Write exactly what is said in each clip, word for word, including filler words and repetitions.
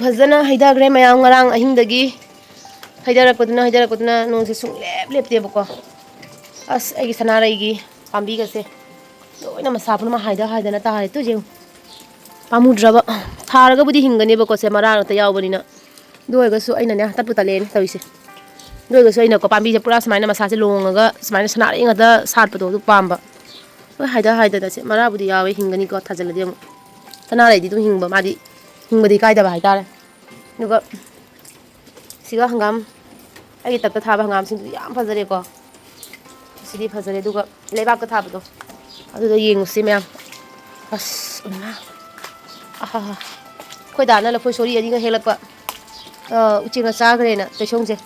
ꯐꯖꯅ ꯍꯩꯊꯈ꯭ꯔꯦ ꯃꯌꯥꯝ, ꯉꯔꯥꯡ ꯑꯍꯤꯡꯗꯒꯤ ꯍꯩꯊꯔꯛꯄꯗꯨꯅ, ꯍꯩꯊꯔꯛꯄꯗꯨꯅ ꯅꯣꯡꯁꯦ ꯁꯨꯡꯂꯦꯞ ꯂꯦꯞꯇꯦꯕꯀꯣ꯫ ꯑꯁ, ꯑꯩꯒꯤ ꯁꯅꯥꯔꯩꯒꯤ ꯄꯥꯝꯕꯤꯒꯁꯦ ꯂꯣꯏꯅ ꯃꯁꯥ ꯄꯨꯝꯅꯃꯛ ꯍꯥꯏꯗ ꯍꯥꯏꯗꯅ ꯇꯥꯔꯦ꯫ ꯇꯨ ꯌꯦꯡꯉꯨ, ꯄꯥꯝꯃꯨꯗ꯭ꯔꯕ? ꯊꯥꯔꯒꯕꯨꯗꯤ ꯍꯤꯡꯒꯅꯦꯕꯀꯣ, ꯁꯦ ꯃꯔꯥ ꯉꯥꯛꯇ ꯌꯥꯎꯕꯅꯤꯅ꯫ ꯑꯗꯨ ꯑꯣꯏꯔꯒꯁꯨ ꯑꯩꯅꯅꯦ, ꯇꯠꯄꯨ ꯇꯠꯂꯛꯑꯦꯅꯦ ꯇꯧꯔꯤꯁꯦ꯫ ꯑꯗꯨ ꯑꯣꯏꯔꯒꯁꯨ ꯑꯩꯅꯀꯣ, ꯄꯥꯝꯕꯤꯁꯦ ꯄꯨꯔꯥ ꯁꯨꯃꯥꯏꯅ ꯃꯁꯥꯁꯦ ꯂꯣꯡꯉꯒ ꯁꯨꯃꯥꯏꯅ ꯁꯅꯥꯔꯩ ꯉꯥꯛꯇ ꯁꯥꯠꯄꯗꯣ ꯑꯗꯨ ꯄꯥꯝꯕ꯫ ꯍꯣꯏ, ꯍꯥꯏꯗ ꯍꯥꯏꯗꯅ ꯁꯦ ꯃꯔꯥꯕꯨꯗꯤ ꯌꯥꯎꯋꯦ, ꯍꯤꯡꯒꯅꯤꯀꯣ, ꯊꯥꯖꯤꯜꯂꯗꯤ ꯑꯃꯨꯛ꯫ ꯁꯅꯥꯔꯩꯗꯤ ꯑꯗꯨꯝ ꯍꯤꯡꯕ, ꯃꯥꯗꯤ ꯍꯤꯡꯕꯗꯤ ꯀꯥꯏꯗꯕ ꯍꯥꯏꯇꯥꯔꯦ꯫ ꯑꯗꯨꯒ ꯁꯤꯒ ꯍꯪꯒꯥꯝ, ꯑꯩꯒꯤ ꯇꯞꯇ ꯊꯥꯕ ꯍꯪꯒꯥꯝꯁꯤꯡꯗꯨꯗꯤ ꯌꯥꯝ ꯐꯖꯔꯦꯀꯣ꯫ ꯁꯤꯗꯤ ꯐꯖꯔꯦ꯫ ꯑꯗꯨꯒ ꯂꯩꯕꯥꯛꯇ ꯊꯥꯕꯗꯣ ꯑꯗꯨꯗ ꯌꯦꯡꯉꯨꯁꯤ ꯃꯌꯥꯝ꯫ ꯑꯁ, ꯏꯃꯥ꯫ ꯑꯍꯥ꯫ ꯑꯩꯈꯣꯏ ꯗꯥꯅ ꯂꯐꯣꯏ ꯁꯣꯔꯤ ꯑꯅꯤꯒ ꯍꯦꯛꯂꯛꯄ, ꯑ, ꯎꯆꯦꯛꯅ ꯆꯥꯈ꯭ꯔꯦꯅ ꯇꯣꯏꯁꯧꯁꯦ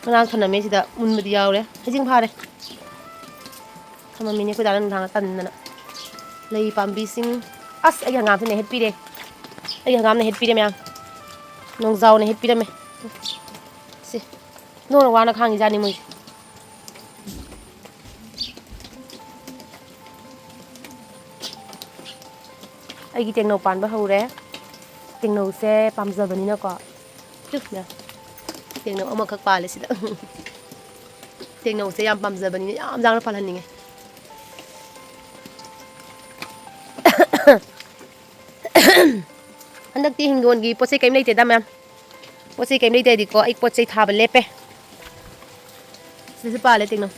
ꯉꯔꯥꯡ ꯊꯅꯝꯃꯦ ꯁꯤꯗ꯫ ꯃꯨꯟꯕꯗꯤ ꯌꯥꯎꯔꯦ꯫ ꯍꯩꯖꯤꯡ ꯐꯥꯔꯦ꯫ ꯊꯝꯃꯝꯃꯤꯅꯦ ꯑꯩꯈꯣꯏ ꯗꯥꯅ ꯅꯨꯡꯗꯥꯡꯗ ꯇꯟꯗꯅ꯫ ꯂꯩ ꯄꯥꯝꯕꯤꯁꯤꯡ꯫ ꯑꯁ, ꯑꯩꯒꯤ ꯍꯪꯒꯥꯝꯁꯤꯅ ꯍꯦꯠꯄꯤꯔꯦ꯫ ꯑꯩꯒꯤ ꯍꯪꯒꯥꯝꯅ ꯍꯦꯠꯄꯤꯔꯦ ꯃꯌꯥꯝ꯫ ꯅꯣꯡꯖꯥꯎꯅ ꯍꯦꯠꯄꯤꯔꯝꯃꯦ꯫ ꯁꯤ꯫ ꯅꯣꯡꯅ ꯋꯥꯅ ꯈꯥꯡꯉꯤꯖꯥꯠꯅꯤ ꯃꯣꯏꯁꯦ꯫ ꯑꯩꯒꯤ ꯇꯦꯡꯅꯧ ꯄꯥꯟꯕ ꯍꯧꯔꯦ꯫ ꯇꯦꯡꯅꯧꯁꯦ ꯄꯥꯝꯖꯕꯅꯤꯅꯀꯣ꯫ ꯇꯨ, ꯃꯌꯥꯝ꯫ ꯇꯦꯡꯅꯧ ꯑꯃꯈꯛ ꯄꯥꯜꯂꯦ ꯁꯤꯗ꯫ ꯇꯦꯡꯅꯧꯁꯦ ꯌꯥꯝ ꯄꯥꯝꯖꯕꯅꯤꯅ ꯌꯥꯝ ꯌꯥꯝꯅ ꯄꯥꯜꯍꯟꯅꯤꯡꯉꯦ꯫ ꯍꯟꯗꯛꯇꯤ ꯍꯤꯡꯒꯣꯜꯒꯤ ꯄꯣꯠ ꯆꯩ ꯀꯔꯤꯝ ꯂꯩꯇꯦꯗ ꯃꯌꯥꯝ꯫ ꯄꯣꯠ ꯆꯩ ꯀꯔꯤꯝ ꯂꯩꯇꯦ ꯍꯥꯏꯗꯤꯀꯣ, ꯑꯩ ꯄꯣꯠ ꯆꯩ ꯊꯥꯕ ꯂꯦꯞꯄꯦ꯫ ꯁꯤꯁꯨ ꯄꯥꯜꯂꯦ ꯇꯦꯡꯅꯧ꯫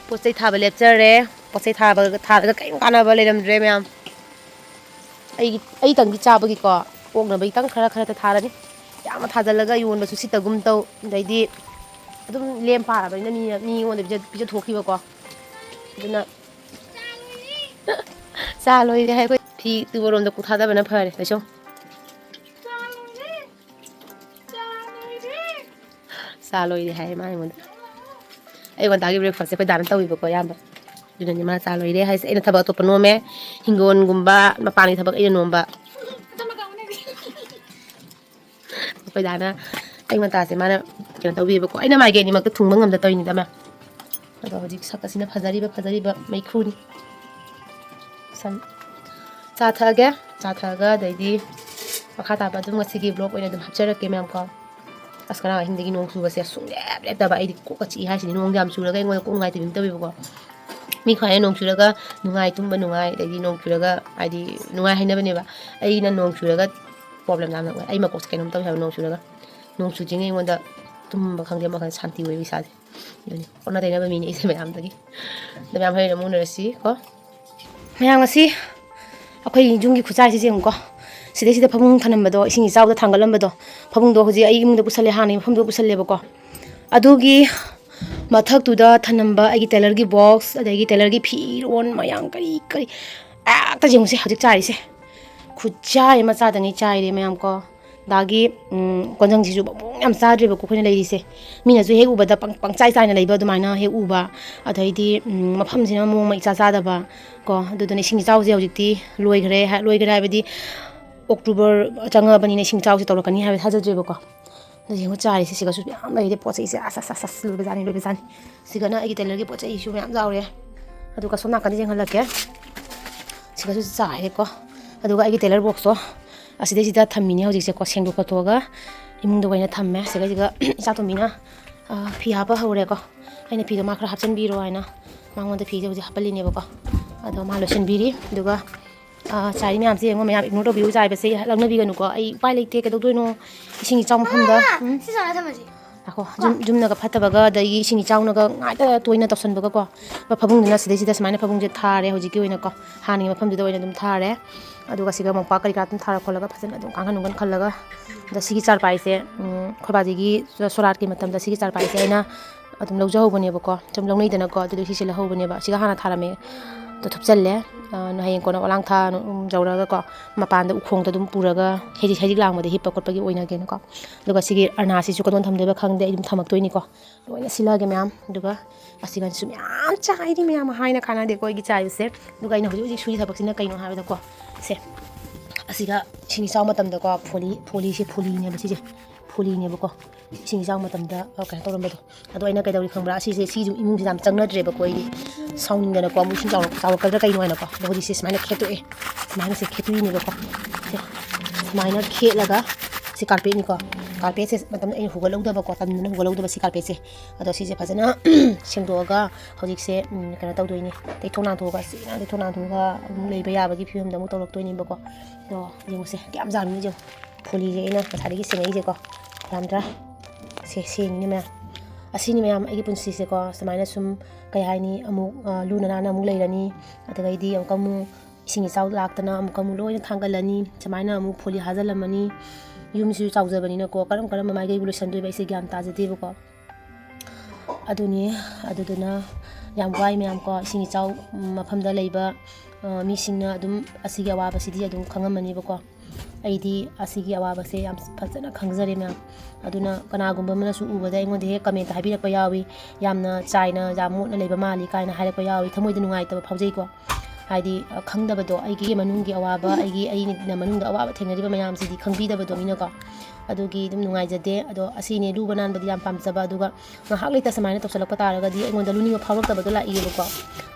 ꯄꯣꯠ ꯆꯩ ꯊꯥꯕ ꯂꯦꯞꯆꯔꯦ꯫ ꯄꯣꯠ ꯆꯩ ꯊꯥꯕ, ꯊꯥꯔꯒ ꯀꯔꯤꯝ ꯀꯥꯟꯅꯕ ꯂꯩꯔꯝꯗ꯭ꯔꯦ ꯃꯌꯥꯝ꯫ ꯑꯩꯒꯤ, ꯑꯩꯇꯪꯒꯤ ꯆꯥꯕꯒꯤꯀꯣ, ꯑꯣꯛꯅꯕꯒꯤꯇꯪ ꯈꯔ ꯈꯔꯇ ꯊꯥꯔꯅꯤ꯫ ꯌꯥꯝꯅ ꯊꯥꯖꯤꯜꯂꯒ ꯌꯣꯟꯕꯁꯨ ꯁꯤꯠꯇꯒꯨꯝ ꯇꯧ, ꯑꯗꯩꯗꯤ ꯑꯗꯨꯝ ꯂꯦꯝ ꯄꯥꯔꯕꯅꯤꯅ ꯃꯤ, ꯃꯤꯉꯣꯟꯗ ꯄꯤꯖ-, ꯄꯤꯖꯊꯣꯛꯈꯤꯕꯀꯣ꯫ ꯑꯗꯨꯅ ꯆꯥ ꯂꯣꯏꯔꯦ ꯍꯥꯏ ꯑꯩꯈꯣꯏ꯫ ꯐꯤ ꯇꯨꯕꯔꯣꯝꯗ ꯀꯣꯛ ꯊꯥꯗꯕꯅ ꯐꯔꯦ ꯀꯩꯁꯨ꯫ ꯆꯥ ꯂꯣꯏꯔꯦ ꯍꯥꯏ ꯃꯥ ꯑꯩꯉꯣꯟꯗ꯫ ꯑꯌꯨꯛ ꯉꯟꯇꯥꯒꯤ breakfastꯁꯦ ꯑꯩꯈꯣꯏ ꯗꯥꯅ ꯇꯧꯋꯤꯕꯀꯣ ꯑꯌꯥꯝꯕ꯫ ꯑꯗꯨꯅꯅꯦ ꯃꯥ ꯆꯥ ꯂꯣꯏꯔꯦ ꯍꯥꯏꯁꯦ꯫ ꯑꯩꯅ ꯊꯕꯛ ꯑꯇꯣꯞꯄ ꯅꯣꯝꯃꯦ꯫ ꯍꯤꯡꯒꯣꯜꯒꯨꯝꯕ, ꯃꯄꯥꯟꯒꯤ ꯊꯕꯛ ꯑꯩꯅ ꯅꯣꯝꯕ꯫ ꯑꯩꯈꯣꯏ ꯗꯥꯅ ꯑꯌꯨꯛ ꯉꯟꯇꯥꯁꯦ ꯃꯥꯅ ꯀꯩꯅꯣ ꯇꯧꯕꯤꯌꯦꯕꯀꯣ꯫ ꯑꯩꯅ ꯃꯥꯏꯀꯩ ꯑꯅꯤꯃꯛꯇ ꯊꯨꯡꯕ ꯉꯝꯗ ꯇꯧꯔꯤꯅꯤꯗ ꯃꯌꯥꯝ꯫ ꯑꯗꯣ ꯍꯧꯖꯤꯛ ꯁꯛ ꯑꯁꯤꯅ ꯐꯖꯔꯤꯕ, ꯐꯖꯔꯤꯕ ꯃꯩꯈꯨꯅꯤ꯫ ꯁꯝ-, ꯆꯥ ꯊꯛꯑꯒꯦ꯫ ꯆꯥ ꯊꯛꯑꯒ ꯑꯗꯩꯗꯤ ꯃꯈꯥ ꯇꯥꯕ ꯑꯗꯨꯝ ꯉꯁꯤꯒꯤ vlog ꯑꯣꯏꯅ ꯑꯗꯨꯝ ꯍꯥꯞꯆꯔꯛꯀꯦ, ꯃꯌꯥꯝ ꯀꯣ꯫ ꯑꯁ, ꯉꯔꯥꯡ ꯑꯍꯤꯡꯗꯒꯤ ꯅꯣꯡ ꯆꯨꯕꯁꯦ ꯁꯨꯡꯂꯦꯞ ꯂꯦꯞꯇꯕ꯫ ꯑꯩꯗꯤ ꯀꯣꯛꯀ ꯆꯤꯛꯏ ꯍꯥꯏꯁꯤꯅꯤ, ꯅꯣꯡꯗꯤ ꯌꯥꯝ ꯆꯨꯔꯒ ꯑꯩꯉꯣꯟꯗ ꯀꯣꯛ ꯅꯨꯡꯉꯥꯏꯇꯕꯤ ꯑꯃ ꯇꯧꯋꯦꯕꯀꯣ꯫ ꯃꯤ ꯈꯔ ꯅꯣꯡ ꯆꯨꯔꯒ ꯅꯨꯡꯉꯥꯏ, ꯇꯨꯝꯕ ꯅꯨꯡꯉꯥꯏ, ꯑꯗꯒꯤ ꯅꯣꯡ ꯆꯨꯔꯒ ꯍꯥꯏꯗꯤ ꯅꯨꯡꯉꯥꯏ ꯍꯥꯏꯅꯕꯅꯦꯕ꯫ ꯑꯩꯅ ꯅꯣꯡ ꯆꯨꯔꯒ problem ꯌꯥꯝꯅ ꯑꯣꯏ꯫ ꯑꯩ ꯃꯀꯣꯛꯁꯦ ꯀꯩꯅꯣꯝ ꯇꯧꯋꯦ ꯍꯥꯏꯕ ꯅꯣꯡ ꯆꯨꯔꯒ꯫ ꯅꯣꯡ ꯆꯨꯗ꯭ꯔꯤꯉꯩ ꯑꯩꯉꯣꯟꯗ ꯇꯨꯝꯕ ꯈꯪꯗꯦ, ꯑꯃ ꯈꯪꯗꯦ, ꯁꯥꯟꯇꯤ ꯑꯣꯏꯕ ꯏꯁꯥꯁꯦ꯫ ꯑꯗꯨꯅꯤ, ꯑꯣꯟꯅ ꯇꯩꯅꯕ ꯃꯤꯅꯤ ꯑꯩꯁꯦ ꯃꯌꯥꯝꯗꯒꯤ꯫ ꯑꯗꯣ ꯃꯌꯥꯝ ꯍꯣꯔꯦꯟ ꯑꯃꯨꯛ ꯎꯅꯔꯁꯤ ꯀꯣ꯫ ꯃꯌꯥꯝ, ꯉꯁꯤ ꯑꯩꯈꯣꯏ ꯌꯨꯝꯒꯤ ꯈꯨꯠꯁꯥꯁꯦ ꯌꯦꯡꯉꯨꯀꯣ꯫ ꯁꯤꯗꯩꯁꯤꯗ ꯐꯃꯨꯡ ꯊꯅꯝꯕꯗꯣ, ꯏꯁꯤꯡ ꯏꯆꯥꯎꯗ ꯊꯥꯡꯒꯠꯂꯝꯕꯗꯣ, ꯐꯃꯨꯡꯗꯣ ꯍꯧꯖꯤꯛ ꯑꯩ ꯏꯃꯨꯡꯗ ꯄꯨꯁꯜꯂꯦ, ꯍꯥꯟꯅꯒꯤ ꯃꯐꯝꯗꯨꯗ ꯄꯨꯁꯜꯂꯦꯕꯀꯣ꯫ ꯑꯗꯨꯒꯤ ꯃꯊꯛꯇꯨꯗ ꯊꯅꯝꯕ ꯑꯩꯒꯤ tailorꯒꯤ box, ꯑꯗꯒꯤ tailorꯒꯤ ꯐꯤꯔꯣꯟ ꯃꯌꯥꯝ, ꯀꯔꯤ ꯀꯔꯤ, ꯍꯦꯛꯇ ꯌꯦꯡꯉꯨꯁꯦ ꯍꯧꯖꯤꯛ ꯆꯥꯏꯔꯤꯁꯦ꯫ ꯈꯨꯠꯆꯥꯏ ꯑꯃ ꯆꯥꯗꯉꯩ ꯆꯥꯏꯔꯦ ꯃꯌꯥꯝ ꯀꯣ꯫ ꯑꯗꯒꯤ, ꯎꯝ, ꯀꯣꯟꯖꯪꯁꯤꯁꯨ ꯃꯑꯣꯡ ꯌꯥꯝ ꯆꯥꯗ꯭ꯔꯦꯕꯀꯣ ꯑꯩꯈꯣꯏꯅ ꯂꯩꯔꯤꯁꯦ꯫ ꯃꯤꯅꯁꯨ ꯍꯦꯛ ꯎꯕꯗ ꯄꯪ-, ꯄꯪꯆꯥꯏ ꯆꯥꯏꯅ ꯂꯩꯕ ꯑꯗꯨꯃꯥꯏꯅ ꯍꯦꯛ ꯎꯕ꯫ ꯑꯗꯩꯗꯤ, ꯎꯝ, ꯃꯐꯝꯁꯤꯅ ꯃꯑꯣꯡ ꯑꯃ ꯏꯆꯥ ꯆꯥꯗꯕ ꯀꯣ꯫ ꯑꯗꯨꯗꯨꯅ ꯏꯁꯤꯡ ꯏꯆꯥꯎꯁꯦ ꯍꯧꯖꯤꯛꯇꯤ ꯂꯣꯏꯈ꯭ꯔꯦ ꯍꯥꯏ-, ꯂꯣꯏꯈ꯭ꯔꯦ ꯍꯥꯏꯕꯗꯤ October ꯆꯪꯉꯛꯑꯕꯅꯤꯅ ꯏꯁꯤꯡ ꯏꯆꯥꯎꯁꯦ ꯇꯧꯔꯛꯀꯅꯤ ꯍꯥꯏꯕ ꯊꯥꯖꯗ꯭ꯔꯦꯕꯀꯣ꯫ ꯑꯗꯨ ꯌꯦꯡꯉꯨ, ꯆꯥꯔꯤꯁꯦ ꯁꯤꯒꯁꯨ ꯃꯌꯥꯝ ꯂꯩꯔꯦ, ꯄꯣꯠ ꯆꯩꯁꯦ꯫ ꯑꯁ, ꯑꯁ, ꯑꯁ, ꯑꯁ, ꯂꯣꯏꯕꯖꯥꯠꯅꯤ, ꯂꯣꯏꯕꯖꯥꯠꯅꯤ꯫ ꯁꯤꯒꯅ ꯑꯩꯒꯤ tailorꯒꯤ ꯄꯣꯠ ꯆꯩꯁꯨ ꯃꯌꯥꯝ ꯌꯥꯎꯔꯦ꯫ ꯑꯗꯨꯒ ꯁꯣꯝ ꯅꯥꯀꯟꯗ ꯌꯦꯡꯍꯜꯂꯛꯀꯦ꯫ ꯁꯤꯒꯁꯨ ꯆꯥꯏꯔꯦꯀꯣ꯫ ꯑꯗꯨꯒ ꯑꯩꯒꯤ tailor boxꯇꯣ ꯑꯁꯤꯗꯩꯁꯤꯗ ꯊꯝꯃꯤꯅꯦ ꯍꯧꯖꯤꯛꯁꯦꯀꯣ, ꯁꯦꯡꯗꯣꯛ ꯈꯣꯠꯇꯣꯛꯑꯒ ꯏꯃꯨꯡꯗ ꯑꯣꯏꯅ ꯊꯝꯃꯦ꯫ ꯁꯤꯒꯩꯁꯤꯒ ꯏꯆꯥꯇꯣꯝꯕꯤꯅ, ꯑ, ꯐꯤ ꯍꯥꯞꯄ ꯍꯧꯔꯦꯀꯣ꯫ ꯑꯩꯅ ꯐꯤꯗꯣ ꯃꯥ ꯈꯔ ꯍꯥꯞꯆꯤꯟꯕꯤꯔꯣ ꯍꯥꯏꯅ ꯃꯉꯣꯟꯗ ꯐꯤꯁꯦ ꯍꯧꯖꯤꯛ ꯍꯥꯞꯄꯜꯂꯤꯅꯦꯕꯀꯣ꯫ ꯑꯗꯣ ꯃꯥ ꯂꯣꯏꯁꯤꯟꯕꯤꯔꯤ꯫ ꯑꯗꯨꯒ, ꯑ, ꯆꯥꯏꯔꯤ ꯃꯌꯥꯝꯁꯦ ꯌꯦꯡꯉꯣ ꯃꯌꯥꯝ, ignore ꯇꯧꯕꯤꯌꯨ, ꯆꯥꯏꯕꯁꯦ ꯂꯛꯅꯕꯤꯒꯅꯨꯀꯣ꯫ ꯑꯩ ꯎꯄꯥꯏ ꯂꯩꯇꯦ, ꯀꯩꯗꯧꯗꯣꯏꯅꯣ? ꯏꯁꯤꯡ ꯏꯆꯥꯎ ꯃꯐꯝꯗ꯫ ꯎꯝ? ꯁꯤ ꯁꯨꯃꯥꯏꯅ ꯊꯝꯃꯁꯤ꯫ ꯉꯥꯏꯈꯣ, ꯌꯨꯝ-, ꯌꯨꯝꯅꯒ ꯐꯠꯇꯕꯒ ꯑꯗꯒꯤ ꯏꯁꯤꯡ ꯏꯆꯥꯎꯅꯒ ꯉꯥꯏꯇ ꯇꯣꯏꯅ ꯇꯧꯁꯟꯕꯒꯀꯣ꯫ ꯐꯃꯨꯡꯗꯨꯅ ꯁꯤꯗꯩꯁꯤꯗ ꯁꯨꯃꯥꯏꯅ ꯐꯃꯨꯡꯁꯦ ꯊꯥꯔꯦ ꯍꯧꯖꯤꯛꯀꯤ ꯑꯣꯏꯅꯀꯣ꯫ ꯍꯥꯟꯅꯒꯤ ꯃꯐꯝꯗꯨꯗ ꯑꯣꯏꯅ ꯑꯗꯨꯝ ꯊꯥꯔꯦ꯫ ꯑꯗꯨꯒ ꯁꯤꯒ ꯃꯣꯝꯄꯥꯛ ꯀꯔꯤ ꯀꯔꯥ ꯑꯗꯨꯝ ꯊꯥꯔ ꯈꯣꯠꯂꯒ ꯐꯖꯅ ꯑꯗꯨꯝ ꯀꯥꯡꯈꯟ ꯅꯨꯡꯈꯟ ꯈꯜꯂꯒ꯫ ꯑꯗ ꯁꯤꯒꯤ ꯆꯥꯔꯄꯥꯏꯁꯦ, ꯎꯝ, ꯑꯩꯈꯣꯏ ꯕꯥꯖꯤꯒꯤ ꯁꯣꯔꯥꯠꯀꯤ ꯃꯇꯝꯗ ꯁꯤꯒꯤ ꯆꯥꯔꯄꯥꯏꯁꯦ ꯑꯩꯅ ꯑꯗꯨꯝ ꯂꯧꯖꯍꯧꯕꯅꯦꯕꯀꯣ꯫ ꯁꯨꯝ ꯂꯧꯅꯩꯗꯅꯀꯣ, ꯑꯗꯨꯗꯤ ꯁꯤꯁꯦ ꯂꯧꯍꯧꯕꯅꯦꯕ꯫ ꯁꯤꯒ ꯍꯥꯟꯅ ꯊꯥꯔꯝꯃꯦ꯫ ꯑꯗꯣ ꯊꯨꯞꯆꯜꯂꯦ꯫ ꯑ, ꯍꯌꯦꯡ ꯀꯣꯟꯅ ꯑꯣꯂꯥꯡ ꯊꯥ ꯅꯨꯡ ꯌꯧꯔꯒꯀꯣ, ꯃꯄꯥꯟꯗ ꯎꯈꯣꯡꯗ ꯑꯗꯨꯝ ꯄꯨꯔꯒ ꯍꯩꯖꯤꯛ, ꯍꯩꯖꯤꯛ ꯂꯥꯡꯕꯗ ꯍꯤꯞꯄ ꯈꯣꯠꯄꯒꯤ ꯑꯣꯏꯅꯒꯦꯅꯀꯣ꯫ ꯑꯗꯨꯒ ꯁꯤꯒꯤ ꯑꯔꯅꯥꯁꯤꯁꯨ ꯀꯗꯣꯝ ꯊꯝꯗꯣꯏꯕ ꯈꯪꯗꯦ, ꯑꯩ ꯑꯗꯨꯝ ꯊꯝꯃꯛꯇꯣꯏꯅꯤꯀꯣ꯫ ꯂꯣꯏꯅ ꯁꯤꯜꯂꯛꯑꯒꯦ ꯃꯌꯥꯝ꯫ ꯑꯗꯨꯒ ꯑꯁꯤꯒꯁꯨ ꯃꯌꯥꯝ ꯆꯥꯏꯔꯤ ꯃꯌꯥꯝ, ꯍꯥꯏꯅ ꯀꯥꯟꯅꯗꯦꯀꯣ ꯑꯩꯒꯤ ꯆꯥꯏꯕꯁꯦ꯫ ꯑꯗꯨꯒ ꯑꯩꯅ ꯍꯧꯖꯤꯛ ꯍꯧꯖꯤꯛ ꯁꯨꯔꯤ ꯊꯕꯛꯁꯤꯅ ꯀꯩꯅꯣ ꯍꯥꯏꯕꯗꯀꯣ, ꯁꯦ, ꯑꯁꯤꯒ ꯏꯁꯤꯡ ꯏꯆꯥꯎ ꯃꯇꯝꯗꯀꯣ, ꯐꯣꯂꯤ, ꯐꯣꯂꯤꯁꯦ ꯐꯣꯂꯤꯅꯦꯕ ꯁꯤꯁꯦ, ꯐꯣꯂꯤꯅꯦꯕꯀꯣ꯫ ꯏꯁꯤꯡ ꯏꯆꯥꯎ ꯃꯇꯝꯗ, ꯑ, ꯀꯩꯅꯣ ꯇꯧꯔꯝꯕꯗꯣ꯫ ꯑꯗꯣ ꯑꯩꯅ ꯀꯩꯗꯧꯔꯤ ꯈꯪꯕ꯭ꯔꯥ? ꯑꯁꯤꯁꯦ, ꯁꯤꯁꯨ ꯏꯃꯨꯡꯁꯤꯗ ꯌꯥꯝ ꯆꯪꯅꯗ꯭ꯔꯦꯕꯀꯣ ꯑꯩꯗꯤ꯫ ꯁꯥꯎꯅꯤꯡꯗꯅꯀꯣ, ꯑꯃꯨꯛ ꯏꯁꯤꯡ ꯆꯥꯎꯔꯛ-, ꯆꯥꯎꯔꯛꯀꯗ꯭ꯔꯥ ꯀꯩꯅꯣ ꯍꯥꯏꯅꯀꯣ꯫ ꯑꯗꯣ ꯍꯧꯖꯤꯛꯁꯦ ꯁꯨꯃꯥꯏꯅ ꯈꯦꯠꯇꯣꯛꯑꯦ꯫ ꯁꯨꯃꯥꯏꯅ ꯁꯦ ꯈꯦꯠꯇꯣꯛꯏꯅꯦꯕꯀꯣ꯫ ꯁꯦ꯫ ꯁꯨꯃꯥꯏꯅ ꯈꯦꯠꯂꯒ, ꯁꯤ ꯀꯥꯔꯄꯦꯠꯅꯤꯀꯣ, ꯀꯥꯔꯄꯦꯠꯁꯦ ꯃꯇꯝꯗ ꯑꯩꯅ ꯍꯨꯒꯠꯍꯧꯗꯕꯀꯣ, ꯇꯟꯗꯅ ꯍꯨꯒꯠꯍꯧꯗꯕ ꯁꯤ ꯀꯥꯔꯄꯦꯠꯁꯦ꯫ ꯑꯗꯣ ꯁꯤꯁꯦ ꯐꯖꯅ ꯁꯦꯡꯗꯣꯛꯑꯒ ꯍꯧꯖꯤꯛꯁꯦ, ꯎꯝ, ꯀꯩꯅꯣ ꯇꯧꯗꯣꯏꯅꯤ, ꯇꯩꯊꯣꯛ ꯅꯥꯟꯊꯣꯛꯑꯒ, ꯁꯤ ꯅꯥꯟ ꯇꯩꯊꯣꯛ ꯅꯥꯟꯊꯣꯛꯑꯒ ꯑꯗꯨꯝ ꯂꯩꯕ ꯌꯥꯕꯒꯤ ꯐꯤꯕꯝꯗ ꯑꯃꯨꯛ ꯇꯧꯔꯛꯇꯣꯏꯅꯦꯕꯀꯣ꯫ ꯑꯗꯣ ꯌꯦꯡꯉꯨꯁꯦ, ꯀꯌꯥꯝ ꯌꯥꯝꯃꯤꯅꯣ ꯌꯦꯡꯉꯨ, ꯐꯣꯂꯤꯁꯦ ꯑꯩꯅ ꯉꯁꯥꯏꯗꯒꯤ ꯁꯦꯡꯉꯛꯏꯁꯦꯀꯣ, ꯌꯥꯝꯗ꯭ꯔꯥ? ꯁꯦ ꯁꯦꯡꯉꯤꯅꯦ ꯃꯌꯥꯝ꯫ ꯑꯁꯤꯅꯤ ꯃꯌꯥꯝ ꯑꯩꯒꯤ ꯄꯨꯟꯁꯤꯁꯦꯀꯣ, ꯁꯨꯃꯥꯏꯅ ꯁꯨꯝ, ꯀꯩ ꯍꯥꯏꯅꯤ, ꯑꯃꯨꯛ, ꯑ, ꯂꯨꯅ ꯅꯥꯟꯅ ꯑꯃꯨꯛ ꯂꯩꯔꯅꯤ, ꯑꯗꯨꯗꯩꯗꯤ ꯑꯃꯨꯛꯀ ꯑꯃꯨꯛ ꯏꯁꯤꯡ ꯏꯆꯥꯎ ꯂꯥꯛꯇꯅ ꯑꯃꯨꯛꯀ ꯑꯃꯨꯛ ꯂꯣꯏꯅ ꯊꯥꯡꯒꯠꯂꯅꯤ, ꯁꯨꯃꯥꯏꯅ ꯑꯃꯨꯛ ꯐꯣꯂꯤ ꯍꯥꯖꯤꯜꯂꯝꯃꯅꯤ꯫ ꯌꯨꯝꯁꯤꯁꯨ ꯆꯥꯎꯖꯕꯅꯤꯅꯀꯣ, ꯀꯔꯝ ꯀꯔꯝꯕ ꯃꯥꯏꯀꯩꯕꯨ ꯂꯣꯏꯁꯟꯗꯣꯏꯕ ꯑꯩꯁꯦ ꯒ꯭ꯌꯥꯟ ꯇꯥꯖꯗꯦꯕꯀꯣ꯫ ꯑꯗꯨꯅꯤ, ꯑꯗꯨꯗꯨꯅ ꯌꯥꯝ ꯋꯥꯏ ꯃꯌꯥꯝ ꯀꯣ, ꯏꯁꯤꯡ ꯏꯆꯥꯎ ꯃꯐꯝꯗ ꯂꯩꯕ, ꯑ, ꯃꯤꯁꯤꯡꯅ ꯑꯗꯨꯝ ꯑꯁꯤꯒꯤ ꯑꯋꯥꯕꯁꯤꯗꯤ ꯑꯗꯨꯝ ꯈꯪꯉꯝꯃꯅꯤꯕꯀꯣ꯫ ꯑꯩꯗꯤ ꯑꯁꯤꯒꯤ ꯑꯋꯥꯕꯁꯦ ꯌꯥꯝ ꯐꯖꯅ ꯈꯪꯖꯔꯦ ꯃꯌꯥꯝ꯫ ꯑꯗꯨꯅ ꯀꯅꯥꯒꯨꯝꯕ ꯑꯃꯅꯁꯨ ꯎꯕꯗ ꯑꯩꯉꯣꯟꯗ ꯍꯦꯛ ꯀꯃꯦꯟꯇ ꯍꯥꯏꯕꯤꯔꯛꯄ ꯌꯥꯎꯏ, "ꯌꯥꯝꯅ ꯆꯥꯏꯅ, ꯌꯥꯝ ꯃꯣꯠꯅ ꯂꯩꯕ ꯃꯥꯜꯂꯤ" ꯀꯥꯏꯅ ꯍꯥꯏꯔꯛꯄ ꯌꯥꯎꯏ꯫ ꯊꯃꯣꯏꯗ ꯅꯨꯡꯉꯥꯏꯇꯕ ꯐꯥꯎꯖꯩꯀꯣ꯫ ꯍꯥꯏꯗꯤ, ꯑ, ꯈꯪꯗꯕꯗꯣ, ꯑꯩꯒꯤ ꯃꯅꯨꯡꯒꯤ ꯑꯋꯥꯕ, ꯑꯩꯒꯤ, ꯑꯩꯅ ꯃꯅꯨꯡꯗ ꯑꯋꯥꯕ ꯊꯦꯡꯅꯔꯤꯕ ꯃꯌꯥꯝꯁꯤꯗꯤ ꯈꯪꯕꯤꯗꯕꯗꯣ ꯃꯤꯅꯀꯣ꯫ ꯑꯗꯨꯒꯤ ꯑꯗꯨꯝ ꯅꯨꯡꯉꯥꯏꯖꯗꯦ꯫ ꯑꯗꯣ ꯑꯁꯤꯅꯤ ꯂꯨꯕ ꯅꯥꯟꯕꯗꯤ ꯌꯥꯝ ꯄꯥꯝꯖꯕ, ꯑꯗꯨꯒ ꯉꯥꯏꯍꯥꯛ ꯂꯩꯇ ꯁꯨꯃꯥꯏꯅ ꯇꯧꯁꯜꯂꯛꯄ ꯇꯥꯔꯒꯗꯤ ꯑꯩꯉꯣꯟꯗ ꯂꯨꯅꯤꯡꯕ ꯐꯥꯎꯔꯛꯇꯕꯗꯣ ꯂꯥꯛꯏꯌꯦꯕꯀꯣ꯫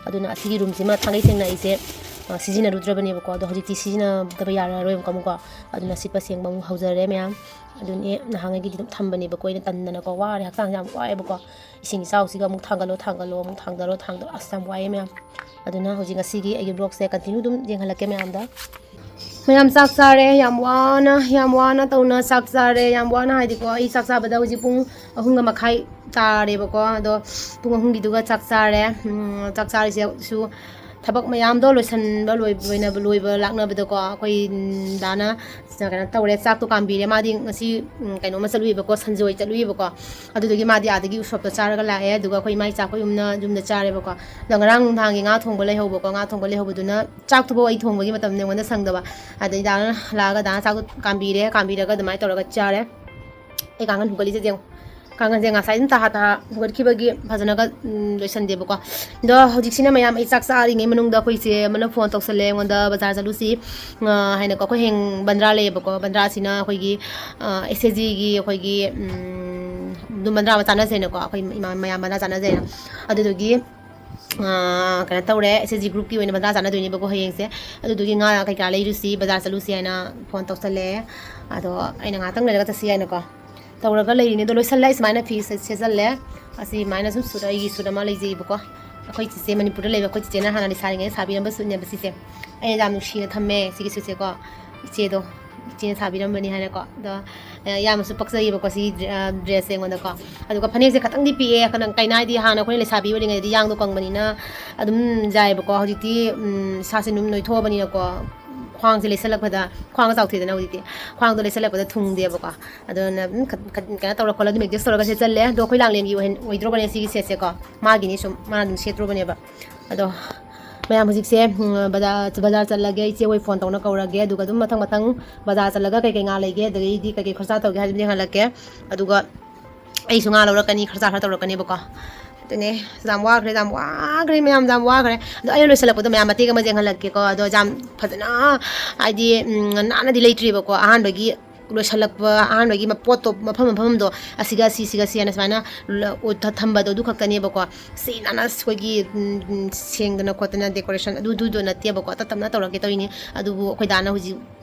ꯑꯗꯨꯅ ꯑꯁꯤꯒꯤ ꯔꯨꯝꯁꯤꯃ ꯊꯥꯡꯒꯩ ꯁꯦꯡꯅ ꯑꯩꯁꯦ, ꯑ, ꯁꯤꯖꯤꯟꯅꯔꯨꯗ꯭ꯔꯕꯅꯦꯕꯀꯣ꯫ ꯑꯗꯣ ꯍꯧꯖꯤꯛꯇꯤ ꯁꯤꯖꯤꯟꯅꯗꯕ ꯌꯥꯔꯔꯣꯏ ꯑꯃꯨꯛꯀ ꯑꯃꯨꯛꯀꯣ꯫ ꯑꯗꯨꯅ ꯁꯤꯠꯄ ꯁꯦꯡꯕ ꯑꯃꯨꯛ ꯍꯧꯖꯔꯦ ꯃꯌꯥꯝ꯫ ꯑꯗꯨꯅꯦ ꯅꯍꯥꯟꯉꯩꯒꯤꯗꯤ ꯑꯗꯨꯝ ꯊꯝꯕꯅꯦꯕꯀꯣ ꯑꯩꯅ ꯇꯟꯗꯅꯀꯣ, ꯋꯥꯔꯦ, ꯍꯛꯆꯥꯡꯁꯦ ꯌꯥꯝ ꯋꯥꯏꯑꯦꯕꯀꯣ꯫ ꯏꯁꯤꯡ ꯏꯆꯥꯎꯁꯤꯒ ꯑꯃꯨꯛ ꯊꯥꯡꯒꯠꯂꯣ, ꯊꯥꯡꯒꯠꯂꯣ, ꯑꯃꯨꯛ ꯊꯥꯡꯗꯔꯣ, ꯊꯥꯡꯗꯔꯣ꯫ ꯑꯁ, ꯌꯥꯝ ꯋꯥꯏꯑꯦ ꯃꯌꯥꯝ꯫ ꯑꯗꯨꯅ ꯍꯧꯖꯤꯛ ꯉꯁꯤꯒꯤ ꯑꯩꯒꯤ vlogꯁꯦ continue ꯑꯗꯨꯝ ꯌꯦꯡꯍꯜꯂꯛꯀꯦ ꯃꯌꯥꯝꯗ꯫ ꯃꯌꯥꯝ ꯆꯥꯛ ꯆꯥꯔꯦ, ꯌꯥꯝ ꯋꯥꯅ, ꯌꯥꯝ ꯋꯥꯅ ꯇꯧꯅ ꯆꯥꯛ ꯆꯥꯔꯦ꯫ ꯌꯥꯝ ꯋꯥꯅ ꯍꯥꯏꯗꯤꯀꯣ, ꯑꯩ ꯆꯥꯛ ꯆꯥꯕꯗ ꯍꯧꯖꯤꯛ ꯄꯨꯡ ꯑꯍꯨꯝꯒ ꯃꯈꯥꯏ ꯇꯥꯔꯦꯕꯀꯣ꯫ ꯑꯗꯣ ꯄꯨꯡ ꯑꯍꯨꯝꯒꯤꯗꯨꯒ ꯆꯥꯛ ꯆꯥꯔꯦ꯫ ꯎꯝ, ꯆꯥꯛ ꯆꯥꯔꯤꯁꯦꯁꯨ ꯊꯕꯛ ꯃꯌꯥꯝꯗꯣ ꯂꯣꯏꯁꯟꯕ ꯂꯣꯏ-, ꯂꯣꯏꯅꯕ, ꯂꯣꯏꯕ ꯂꯥꯛꯅꯕꯗꯀꯣ, ꯑꯩꯈꯣꯏ, ꯎꯝ, ꯗꯥꯅ ꯀꯩꯅꯣ ꯇꯧꯔꯦ, ꯆꯥꯛꯇꯣ ꯀꯥꯝꯕꯤꯔꯦ꯫ ꯃꯥꯗꯤ ꯉꯁꯤ, ꯎꯝ, ꯀꯩꯅꯣꯝꯃ ꯆꯠꯂꯨꯏꯕꯀꯣ, ꯁꯟꯖꯣꯏ ꯆꯠꯂꯨꯏꯕꯀꯣ꯫ ꯑꯗꯨꯗꯨꯒꯤ ꯃꯥꯗꯤ ꯑꯥꯗꯒꯤ ꯎꯁꯣꯞꯇꯣ ꯆꯥꯔꯒ ꯂꯥꯛꯑꯦ, ꯑꯗꯨꯒ ꯑꯩꯈꯣꯏ ꯏꯃꯥ ꯏꯆꯥ ꯑꯩꯈꯣꯏ ꯌꯨꯝꯅ, ꯌꯨꯝꯗ ꯆꯥꯔꯦꯕꯀꯣ꯫ ꯑꯗꯣ ꯉꯔꯥꯡ ꯅꯨꯡꯗꯥꯡꯒꯤ ꯉꯥ ꯊꯣꯡꯕ ꯂꯩꯍꯧꯕꯀꯣ, ꯉꯥ ꯊꯣꯡꯕ ꯂꯩꯍꯧꯕꯗꯨꯅ ꯆꯥꯛꯇꯨꯐꯥꯎ ꯑꯩ ꯊꯣꯡꯕꯒꯤ ꯃꯇꯝ ꯑꯩꯉꯣꯟꯗ ꯁꯪꯗꯕ꯫ ꯑꯗꯩ ꯗꯥꯅ ꯂꯥꯛꯑꯒ ꯗꯥꯅ ꯆꯥꯛꯇꯣ ꯀꯥꯝꯕꯤꯔꯦ, ꯀꯥꯝꯕꯤꯔꯒ ꯑꯗꯨꯃꯥꯏꯅ ꯇꯧꯔꯒ ꯆꯥꯔꯦ꯫ ꯑꯩ ꯀꯥꯡꯒꯟ ꯍꯨꯒꯠꯂꯤꯁꯦ ꯌꯦꯡꯉꯨ꯫ ꯀꯥꯡꯒꯟꯁꯦ ꯉꯁꯥꯏ ꯑꯗꯨꯝ ꯇꯥꯍꯥ ꯇꯥꯍꯥ ꯍꯨꯒꯠꯈꯤꯕꯒꯤ ꯐꯖꯅꯒ, ꯎꯝ, ꯂꯣꯏꯁꯟꯗꯦꯕꯀꯣ꯫ ꯑꯗꯣ ꯍꯧꯖꯤꯛꯁꯤꯅ ꯃꯌꯥꯝ ꯑꯩ ꯆꯥꯛ ꯆꯥꯔꯤꯉꯩ ꯃꯅꯨꯡꯗ ꯑꯩꯈꯣꯏ ꯏꯆꯦ ꯑꯃꯅ ꯐꯣꯟ ꯇꯧꯁꯜꯂꯦ ꯑꯩꯉꯣꯟꯗ, "ꯕꯖꯥꯔ ꯆꯠꯂꯨꯁꯤ", ꯑ, ꯍꯥꯏꯅꯀꯣ꯫ ꯑꯩꯈꯣꯏ ꯍꯌꯦꯡ ꯕꯟꯗ꯭ꯔꯥ ꯂꯩꯌꯦꯕꯀꯣ꯫ ꯕꯟꯗ꯭ꯔꯥꯁꯤꯅ ꯑꯩꯈꯣꯏꯒꯤ, ꯑ, ꯑꯦꯁ ꯑꯦꯁ ꯖꯤꯒꯤ ꯑꯩꯈꯣꯏꯒꯤ, ꯎꯝ, ꯑꯗꯨꯝ ꯕꯟꯗ꯭ꯔꯥ ꯑꯃ ꯆꯥꯅꯖꯩꯅꯀꯣ꯫ ꯑꯩꯈꯣꯏ ꯏꯃꯥ-, ꯃꯌꯥꯝ ꯕꯟꯗ꯭ꯔꯥ ꯆꯥꯅꯖꯩꯅ꯫ ꯑꯗꯨꯗꯨꯒꯤ ꯑꯥ, ꯀꯩꯅꯣ ꯇꯧꯔꯦ, ꯑꯦꯁ ꯑꯦꯁ ꯖꯤ ꯒ꯭ꯔꯨꯞꯀꯤ ꯑꯣꯏꯅ ꯕꯖꯥꯔ ꯆꯠꯅꯗꯣꯏꯅꯦꯕꯀꯣ ꯍꯌꯦꯡꯁꯦ꯫ ꯑꯗꯨꯗꯨꯒꯤ ꯉꯥ ꯀꯩꯀꯥ ꯂꯩꯔꯨꯁꯤ, ꯕꯖꯥꯔ ꯆꯠꯂꯨꯁꯤ ꯍꯥꯏꯅ ꯐꯣꯟ ꯇꯧꯁꯜꯂꯛꯑꯦ꯫ ꯑꯗꯣ ꯑꯩꯅ ꯉꯥꯏꯍꯥꯛꯇꯪ ꯂꯩꯔꯒ ꯆꯠꯁꯤ ꯍꯥꯏꯅꯀꯣ ꯇꯧꯔꯒ ꯂꯩꯔꯤꯅꯦ꯫ ꯑꯗꯣ ꯂꯣꯏꯁꯜꯂꯦ, ꯑꯩ ꯁꯨꯃꯥꯏꯅ ꯐꯤ ꯁꯦ-, ꯁꯦꯠꯆꯜꯂꯦ꯫ ꯑꯁꯤ ꯁꯨꯃꯥꯏꯅ ꯁꯨꯝ ꯁꯨꯠ, ꯑꯩꯒꯤ ꯁꯨꯠ ꯑꯃ ꯂꯩꯖꯩꯕꯀꯣ꯫ ꯑꯩꯈꯣꯏ ꯆꯤꯆꯦ, ꯃꯅꯤꯄꯨꯔꯗ ꯂꯩꯕ ꯑꯩꯈꯣꯏ ꯆꯤꯆꯦꯅ ꯍꯥꯟꯅ ꯂꯩꯁꯥꯔꯤꯉꯩꯗ ꯁꯥꯕꯤꯔꯝꯕ ꯁꯨꯠꯅꯦꯕ ꯁꯤꯁꯦ꯫ ꯑꯩꯅ ꯌꯥꯝ ꯅꯨꯡꯁꯤꯅ ꯊꯝꯃꯦ ꯁꯤꯒꯤ ꯁꯨꯠꯁꯦꯀꯣ꯫ ꯏꯆꯦꯗꯣ, ꯏꯆꯦꯅ ꯁꯥꯕꯤꯔꯝꯕꯅꯤ ꯍꯥꯏꯅꯀꯣ꯫ ꯑꯗꯣ, ꯑ, ꯌꯥꯝꯅꯁꯨ ꯄꯛꯆꯩꯌꯦꯕꯀꯣ ꯁꯤꯒꯤ ꯗ꯭ꯔꯦ-, ꯑ, ꯗ꯭ꯔꯦꯁꯁꯦ ꯑꯩꯉꯣꯟꯗꯀꯣ꯫ ꯑꯗꯨꯒ ꯐꯅꯦꯛꯁꯦ ꯈꯇꯪꯗꯤ ꯄꯤꯛꯑꯦ, ꯀꯩꯅꯣ, ꯀꯩꯅꯣ ꯍꯥꯏꯗꯤ ꯍꯥꯟꯅ ꯑꯩꯈꯣꯏꯅ ꯂꯩꯁꯥꯕꯤ ꯑꯣꯏꯔꯤꯉꯩꯗꯗꯤ ꯌꯥꯡꯗꯣ ꯀꯪꯕꯅꯤꯅ ꯑꯗꯨꯝ ꯌꯥꯏꯑꯕꯀꯣ꯫ ꯍꯧꯖꯤꯛꯇꯤ, ꯎꯝ, ꯏꯁꯥꯁꯦ ꯑꯗꯨꯝ ꯅꯣꯏꯊꯣꯛꯑꯕꯅꯤꯅꯀꯣ, ꯈ꯭ꯋꯥꯡꯁꯦ ꯂꯩꯁꯜꯂꯛꯄꯗ, ꯈ꯭ꯋꯥꯡꯒ ꯆꯥꯎꯊꯣꯏꯗꯅ ꯍꯧꯖꯤꯛꯇꯤ, ꯈ꯭ꯋꯥꯡꯗꯣ ꯂꯩꯁꯜꯂꯛꯄꯗ ꯊꯨꯡꯗꯦꯕꯀꯣ꯫ ꯑꯗꯨꯅ ꯑꯗꯨꯝ ꯈꯠ-, ꯈꯠ-, ꯀꯩꯅꯣ ꯇꯧꯔ ꯈꯣꯠꯂ ꯑꯗꯨꯝ ꯑꯦꯗꯖꯁ ꯇꯧꯔꯒ ꯁꯦꯠꯆꯜꯂꯦ꯫ ꯑꯗꯣ ꯑꯩꯈꯣꯏ ꯂꯥꯡꯂꯦꯟꯒꯤ ꯑꯣꯏꯍꯟ-, ꯑꯣꯏꯗ꯭ꯔꯣꯕꯅꯦ ꯁꯤꯒꯤ ꯁꯦꯠꯁꯦꯀꯣ, ꯃꯥꯒꯤꯅꯤ ꯁꯨꯝ, ꯃꯥꯅ ꯑꯗꯨꯝ ꯁꯦꯠꯇ꯭ꯔꯣꯕꯅꯦꯕ꯫ ꯑꯗꯣ ꯃꯌꯥꯝ ꯍꯧꯖꯤꯛꯁꯦ, ꯎꯝ, ꯕꯖꯥꯔ, ꯕꯖꯥꯔ ꯆꯠꯂꯒꯦ, ꯏꯆꯦ ꯍꯣꯏ ꯐꯣꯟ ꯇꯧꯅ ꯀꯧꯔꯒꯦ, ꯑꯗꯨꯒ ꯑꯗꯨꯝ ꯃꯊꯪ ꯃꯊꯪ ꯕꯖꯥꯔ ꯆꯠꯂꯒ ꯀꯩꯀꯩ ꯉꯥ ꯂꯩꯒꯦ, ꯑꯗꯒꯤꯗꯤ ꯀꯩꯀꯩ ꯈꯣꯔꯁꯥ ꯇꯧꯒꯦ ꯍꯥꯏꯕꯗꯨ ꯌꯦꯡꯍꯜꯂꯛꯀꯦ꯫ ꯑꯗꯨꯒ ꯑꯩꯁꯨ ꯉꯥ ꯂꯧꯔꯛꯀꯅꯤ, ꯈꯔ ꯆꯥ ꯈꯔ ꯇꯧꯔꯛꯀꯅꯦꯕꯀꯣ꯫ ꯑꯗꯨꯅꯦ, ꯌꯥꯝ ꯋꯥꯈ꯭ꯔꯦ, ꯌꯥꯝ ꯋꯥꯈ꯭ꯔꯦ ꯃꯌꯥꯝ, ꯌꯥꯝ ꯋꯥꯈ꯭ꯔꯦ꯫ ꯑꯗꯣ ꯑꯩꯅ ꯂꯣꯏꯁꯤꯜꯂꯛꯄꯗꯣ ꯃꯌꯥꯝ ꯃꯇꯦꯛ ꯑꯃ ꯌꯦꯡꯍꯜꯂꯛꯀꯦꯀꯣ꯫ ꯑꯗꯣ ꯌꯥꯝ ꯐꯖꯅ, ꯍꯥꯏꯗꯤ, ꯎꯝ, ꯅꯥꯟꯅꯗꯤ ꯂꯩꯇ꯭ꯔꯤꯕꯀꯣ꯫ ꯑꯍꯥꯟꯕꯒꯤ ꯂꯣꯏꯁꯤꯜꯂꯛꯄ, ꯑꯍꯥꯟꯕꯒꯤ ꯄꯣꯠꯇꯣ, ꯃꯐꯝ ꯃꯐꯝꯗꯣ, ꯑꯁꯤꯒ ꯑꯁꯤ, ꯁꯤꯒ ꯁꯤ ꯍꯥꯏꯅ ꯁꯨꯃꯥꯏꯅ ꯂ-, ꯑꯣ-, ꯊ-, ꯊꯝꯕꯗꯣ ꯑꯗꯨ ꯈꯛꯇꯅꯦꯕꯀꯣ꯫ ꯁꯤ ꯅꯥꯟꯅ ꯑꯩꯈꯣꯏꯒꯤ, ꯎꯝ, ꯎꯝ, ꯁꯦꯡꯗꯅ ꯈꯣꯠꯇꯅ decoration ꯑꯗꯨꯗꯨꯗꯣ ꯅꯠꯇꯦꯕꯀꯣ꯫ ꯇꯞ ꯇꯞꯅ ꯇꯧꯔꯛꯀꯦ ꯇꯧꯔꯤꯅꯤ꯫ ꯑꯗꯨꯕꯨ ꯑꯩꯈꯣꯏ ꯗꯥꯅ ꯍꯧꯖꯤꯛ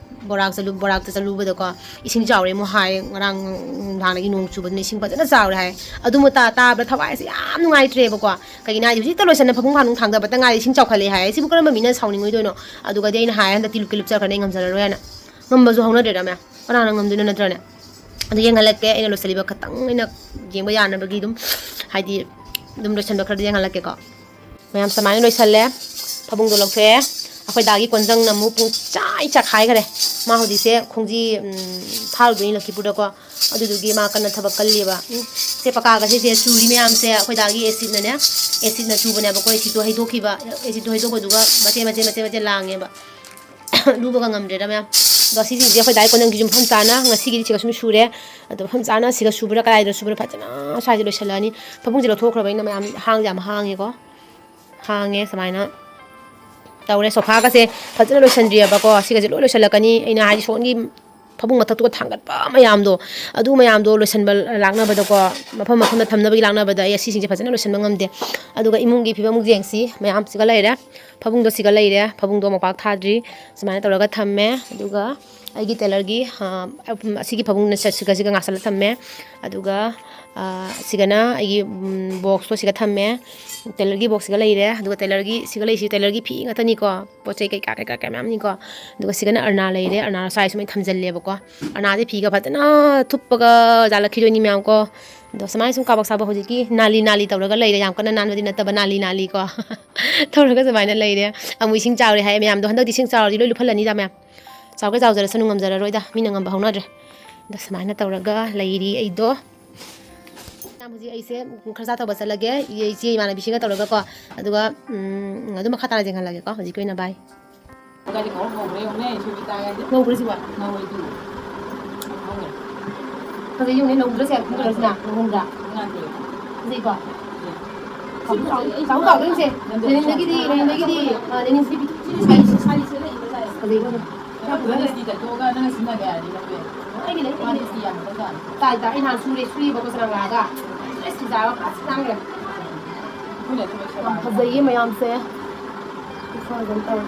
ꯕꯣꯔꯥꯛ ꯆꯠꯂꯨ-, ꯕꯣꯔꯥꯛꯇ ꯆꯠꯂꯨꯕꯗꯀꯣ, ꯏꯁꯤꯡ ꯆꯥꯎꯔꯦ ꯑꯃꯨꯛ ꯍꯥꯏ, ꯉꯔꯥꯡ ꯅꯨꯡꯗꯥꯡꯗꯒꯤ ꯅꯣꯡ ꯆꯨꯕꯗꯨꯅ ꯏꯁꯤꯡ ꯐꯖꯅ ꯆꯥꯎꯔꯦ ꯍꯥꯏ꯫ ꯑꯗꯨ ꯃꯇꯥ-, ꯇꯥꯕꯗ ꯊꯋꯥꯏꯁꯦ ꯌꯥꯝ ꯅꯨꯡꯉꯥꯏꯇ꯭ꯔꯦꯕꯀꯣ꯫ ꯀꯩꯒꯤꯅꯣ ꯍꯥꯏꯗꯤ ꯍꯧꯖꯤꯛꯇ ꯂꯣꯏꯁꯟꯅ ꯐꯃꯨꯡ ꯐꯥꯅꯨꯡ ꯊꯥꯡꯗꯕꯇ ꯉꯥꯏꯔꯤ, ꯏꯁꯤꯡ ꯆꯥꯎꯈꯠꯂꯦ ꯍꯥꯏ꯫ ꯁꯤꯕꯨ ꯀꯔꯝꯕ ꯃꯤꯅ ꯁꯥꯎꯅꯤꯡꯉꯣꯏꯗꯣꯏꯅꯣ? ꯑꯗꯨꯒꯗꯤ ꯑꯩꯅ ꯍꯥꯏ, "ꯍꯟꯗꯛꯇꯤ ꯂꯨꯞꯀꯦ ꯂꯨꯞꯆꯈ꯭ꯔꯅꯤ, ꯑꯩ ꯉꯝꯖꯔꯔꯣꯏ" ꯍꯥꯏꯅ꯫ ꯉꯝꯕꯁꯨ ꯍꯧꯅꯗ꯭ꯔꯦꯗ ꯃꯌꯥꯝ꯫ ꯀꯅꯥꯅ ꯉꯝꯗꯣꯏꯅꯣ ꯅꯠꯇ꯭ꯔꯅꯦ? ꯑꯗꯨ ꯌꯦꯡꯍꯜꯂꯛꯀꯦ, ꯑꯩꯅ ꯂꯣꯏꯁꯤꯜꯂꯤꯕ ꯈꯇꯪ ꯑꯩꯅ ꯌꯦꯡꯕ ꯌꯥꯅꯕꯒꯤ ꯑꯗꯨꯝ, ꯍꯥꯏꯗꯤ, ꯑꯗꯨꯝ ꯂꯣꯏꯁꯟꯕ ꯈꯔꯗꯤ ꯌꯦꯡꯍꯜꯂꯛꯀꯦꯀꯣ꯫ ꯃꯌꯥꯝ ꯁꯨꯃꯥꯏꯅ ꯂꯣꯏꯁꯜꯂꯦ꯫ ꯐꯃꯨꯡꯗꯣ ꯂꯧꯊꯣꯛꯑꯦ꯫ ꯑꯩꯈꯣꯏ ꯗꯥꯒꯤ ꯀꯣꯟꯖꯪꯅ ꯑꯃꯨꯛ ꯄꯨꯡ ꯆꯥꯏ ꯆꯥꯈꯥꯏꯈꯔꯦ꯫ ꯃꯥ ꯍꯧꯖꯤꯛꯁꯦ ꯈꯣꯡꯖꯤ, ꯎꯝ, ꯊꯥꯔꯨꯗꯣꯏꯅꯤ ꯂꯛꯈꯤꯄꯨꯔꯗꯀꯣ꯫ ꯑꯗꯨꯗꯨꯒꯤ ꯃꯥ ꯀꯟꯅ ꯊꯕꯛ ꯀꯜꯂꯤꯕ꯫ ꯎꯝ, ꯁꯦ ꯄꯀꯥꯒꯁꯤꯁꯦ ꯆꯨꯔꯤ ꯃꯌꯥꯝꯁꯦ ꯑꯩꯈꯣꯏ ꯗꯥꯒꯤ ꯑꯦꯁꯤꯠꯅꯅꯦ, ꯑꯦꯁꯤꯠꯅ ꯆꯨꯕꯅꯦꯕꯀꯣ꯫ ꯑꯦꯁꯤꯠꯇꯣ ꯍꯩꯗꯣꯛꯈꯤꯕ, ꯑꯦꯁꯤꯠꯇꯣ ꯍꯩꯗꯣꯛꯄꯗꯨꯒ ꯃꯆꯦꯠ ꯃꯆꯦꯠ ꯃꯆꯦꯠ ꯃꯆꯦꯠ ꯂꯥꯡꯉꯦꯕ꯫ ꯂꯨꯕꯒ ꯉꯝꯗ꯭ꯔꯦꯗ ꯃꯌꯥꯝ꯫ ꯑꯗꯣ ꯁꯤꯁꯤꯡꯁꯦ ꯑꯩꯈꯣꯏ ꯗꯥꯒꯤ ꯀꯣꯟꯖꯪꯒꯤꯁꯨ ꯃꯐꯝ ꯆꯥꯅ ꯉꯁꯤꯒꯤꯗꯤ ꯁꯤꯒ ꯁꯨꯝ ꯁꯨꯔꯦ꯫ ꯑꯗꯣ ꯃꯐꯝ ꯆꯥꯅ ꯁꯤꯒ ꯁꯨꯕ꯭ꯔꯥ ꯀꯗꯥꯏꯗ ꯁꯨꯕ꯭ꯔꯥ ꯐꯖꯅ ꯁ꯭ꯋꯥꯏꯁꯦ ꯂꯣꯏꯁꯤꯜꯂꯅꯤ꯫ ꯐꯃꯨꯡꯁꯦ ꯂꯧꯊꯣꯛꯈ꯭ꯔꯕꯅꯤꯅ ꯃꯌꯥꯝ ꯍꯥꯡꯁꯦ ꯌꯥꯝ ꯍꯥꯡꯉꯦꯀꯣ꯫ ꯍꯥꯡꯉꯦ ꯁꯨꯃꯥꯏꯅ ꯇꯧꯔꯦ꯫ ꯁꯣꯐꯥꯒꯁꯦ ꯐꯖꯅ ꯂꯣꯏꯁꯟꯗ꯭ꯔꯤꯑꯕꯀꯣ꯫ ꯁꯤꯒꯁꯦ ꯂꯣꯏ ꯂꯣꯏꯁꯜꯂꯛꯀꯅꯤ꯫ ꯑꯩꯅ ꯍꯥꯏꯗꯤ ꯁꯣꯟꯒꯤ ꯐꯃꯨꯡ ꯃꯊꯛꯇꯨꯒ ꯊꯥꯡꯒꯠꯄ ꯃꯌꯥꯝꯗꯣ, ꯑꯗꯨ ꯃꯌꯥꯝꯗꯣ ꯂꯣꯏꯁꯟꯕ ꯂꯥꯛꯅꯕꯗꯀꯣ, ꯃꯐꯝ ꯃꯐꯝꯗ ꯊꯝꯅꯕꯒꯤ ꯂꯥꯛꯅꯕꯗ ꯑꯩ ꯑꯁꯤꯁꯤꯡꯁꯦ ꯐꯖꯅ ꯂꯣꯏꯁꯟꯕ ꯉꯝꯗꯦ꯫ ꯑꯗꯨꯒ ꯏꯃꯨꯡꯒꯤ ꯐꯤꯕꯝ ꯑꯃꯨꯛ ꯌꯦꯡꯁꯤ꯫ ꯃꯌꯥꯝꯁꯤꯒ ꯂꯩꯔꯦ꯫ ꯐꯃꯨꯡꯗꯣ ꯁꯤꯒ ꯂꯩꯔꯦ꯫ ꯐꯃꯨꯡꯗꯣ ꯃꯣꯝꯄꯥꯛ ꯊꯥꯗ꯭ꯔꯤ꯫ ꯁꯨꯃꯥꯏꯅ ꯇꯧꯔꯒ ꯊꯝꯃꯦ꯫ ꯑꯗꯨꯒ ꯑꯩꯒꯤ ꯇꯦꯂꯔꯒꯤ, ꯑ, ꯑꯁꯤꯒꯤ ꯐꯃꯨꯡꯅ ꯁꯦꯠꯁꯤꯒ ꯁꯤꯒ ꯉꯥꯁꯜꯂ ꯊꯝꯃꯦ꯫ ꯑꯗꯨꯒ, ꯑ, ꯁꯤꯒꯅ ꯑꯩꯒꯤ, ꯎꯝ, ꯕꯣꯛꯁꯇꯣ ꯁꯤꯒ ꯊꯝꯃꯦ꯫ ꯇꯦꯂꯔꯒꯤ ꯕꯣꯛꯁꯁꯤꯒ ꯂꯩꯔꯦ꯫ ꯑꯗꯨꯒ ꯇꯦꯂꯔꯒꯤ ꯁꯤꯒ ꯂꯩꯁꯤ ꯇꯦꯂꯔꯒꯤ ꯐꯤ ꯉꯥꯛꯇꯅꯤꯀꯣ꯫ ꯄꯣꯠ ꯆꯩ ꯀꯩꯀꯥ, ꯀꯩꯀꯥ, ꯀꯩꯀꯥ ꯃꯌꯥꯝꯅꯤꯀꯣ꯫ ꯑꯗꯨꯒ ꯁꯤꯒꯅ ꯑꯔꯅꯥ ꯂꯩꯔꯦ, ꯑꯔꯅꯥ size ꯁꯨꯃꯥꯏꯅ ꯊꯝꯖꯤꯜꯂꯦꯕꯀꯣ꯫ ꯑꯔꯅꯥꯁꯦ ꯐꯤꯒ ꯐꯖꯅ ꯊꯨꯞꯄꯒ ꯌꯥꯜꯂꯛꯈꯤꯗꯣꯏꯅꯤ ꯃꯌꯥꯝ ꯀꯣ꯫ ꯑꯗꯣ ꯁꯨꯃꯥꯏꯅ ꯁꯨꯝ ꯀꯥꯕꯛ ꯁꯥꯕ ꯍꯧꯖꯤꯛꯀꯤ ꯅꯥꯂꯤ ꯅꯥꯂꯤ ꯇꯧꯔꯒ ꯂꯩꯔꯦ, ꯌꯥꯝ ꯀꯟꯅ ꯅꯥꯟꯕꯗꯤ ꯅꯠꯇꯕ ꯅꯥꯂꯤ ꯅꯥꯂꯤ ꯀꯣ꯫ ꯇꯧꯔꯒ ꯁꯨꯃꯥꯏꯅ ꯂꯩꯔꯦ꯫ ꯑꯃꯨꯛ ꯏꯁꯤꯡ ꯆꯥꯎꯔꯦ ꯍꯥꯏ ꯃꯌꯥꯝꯗꯣ, ꯍꯟꯗꯛꯇꯤ ꯏꯁꯤꯡ ꯆꯥꯎꯔꯗꯤ ꯂꯣꯏ ꯂꯨꯞꯍꯜꯂꯅꯤꯗ ꯃꯌꯥꯝ꯫ ꯆꯥꯎꯒꯦ ꯆꯥꯎꯖꯔꯁꯅꯨ, ꯉꯝꯖꯔꯔꯣꯏꯗ, ꯃꯤꯅ ꯉꯝꯕ ꯍꯧꯅꯗ꯭ꯔꯦ꯫ ꯑꯗꯣ ꯁꯨꯃꯥꯏꯅ ꯇꯧꯔꯒ ꯂꯩꯔꯤ ꯑꯩꯗꯣ꯫ ꯃꯌꯥꯝ ꯍꯧꯖꯤꯛ ꯑꯩꯁꯦ ꯈꯔ ꯆꯥ ꯇꯧꯕ ꯆꯠꯂꯒꯦ, ꯏ-, ꯏꯆꯦ ꯏꯃꯥꯟꯅꯕꯤꯁꯤꯡꯒ ꯇꯧꯔꯒꯀꯣ꯫ ꯑꯗꯨꯒ, ꯎꯝ, ꯑꯗꯨꯝ ꯃꯈꯥ ꯇꯥꯅ ꯌꯦꯡꯍꯜꯂꯒꯦꯀꯣ꯫ ꯍꯧꯖꯤꯛꯀꯤ ꯑꯣꯏꯅ bye꯫ ꯒꯥꯔꯤ ꯈꯔ ꯉꯧꯕ꯭ꯔꯥ ꯌꯦꯡꯉꯨꯅꯦ, ꯁꯨꯕꯤ ꯇꯥꯔꯒꯗꯤ꯫ ꯉꯧꯕ꯭ꯔꯥ ꯁꯤꯕꯣ? ꯉꯧꯋꯦ ꯑꯗꯨ꯫ ꯉꯧꯋꯦ꯫ ꯐꯖꯩ ꯌꯦꯡꯉꯨꯅꯦ, ꯅꯧꯗ꯭ꯔꯣ ꯁꯦ? ꯈꯣꯡ ꯀꯂꯔꯁꯤꯅ ꯉꯧꯍꯣꯡꯗ꯭ꯔꯥ? ꯉꯥꯟꯊꯣꯛꯑꯦ꯫ ꯐꯖꯩꯀꯣ? ꯐꯖꯩ꯫ ꯆꯥꯎ, ꯆꯥꯎ, ꯆꯥꯎ, ꯆꯥꯎꯗꯣꯏꯅꯦ ꯁꯦ꯫ ꯂꯦꯅꯤꯟꯗꯒꯤꯗꯤ, ꯂꯦꯅꯤꯟꯗꯒꯤꯗꯤ, ꯑ, ꯂꯦꯅꯤꯟꯁꯤꯗꯤ ꯁꯥꯔꯤ, ꯁꯥꯔꯤ, ꯁꯥꯔꯤ ꯁꯦꯠꯂꯛꯏꯕ ꯁꯥꯏ꯫ ꯐꯖꯩꯀꯣ ꯑꯗꯨꯝ? ꯅꯪ ꯂꯤꯁꯇꯤ ꯇꯩꯊꯣꯛꯑꯒ ꯅꯪꯅ ꯁꯤꯖꯤꯟꯅꯒꯦ ꯍꯥꯏꯔꯗꯤ ꯂꯧꯕ ꯌꯥꯏ꯫ ꯑꯩꯒꯤ ꯂꯩ, ꯃꯥ ꯑꯩꯒꯤ ꯂꯩ꯫ ꯂꯤꯁꯇꯤ ꯌꯥꯝ ꯃꯊꯧ ꯇꯥꯔꯦ꯫ ꯇꯥꯏ, ꯇꯥꯏ꯫ ꯑꯩ ꯅꯍꯥꯟ ꯁꯨꯔꯦ, ꯁꯨꯏꯕꯀꯣ ꯆꯅꯝ ꯂꯥꯛꯑꯒ꯫ ꯗ꯭ꯔꯦꯁꯇꯤ ꯆꯥꯕ ꯐꯖꯅ ꯆꯥꯈ꯭ꯔꯦ꯫ ꯑꯩꯈꯣꯏꯅ ꯑꯗꯨꯝ ꯂꯣꯏꯁꯜꯂꯛꯑꯅꯤ꯫ ꯌꯥꯝ ꯐꯖꯩꯌꯦ ꯃꯌꯥꯝꯁꯦ꯫ ꯈꯨꯐꯖ ꯑꯃ ꯇꯧꯔꯦ꯫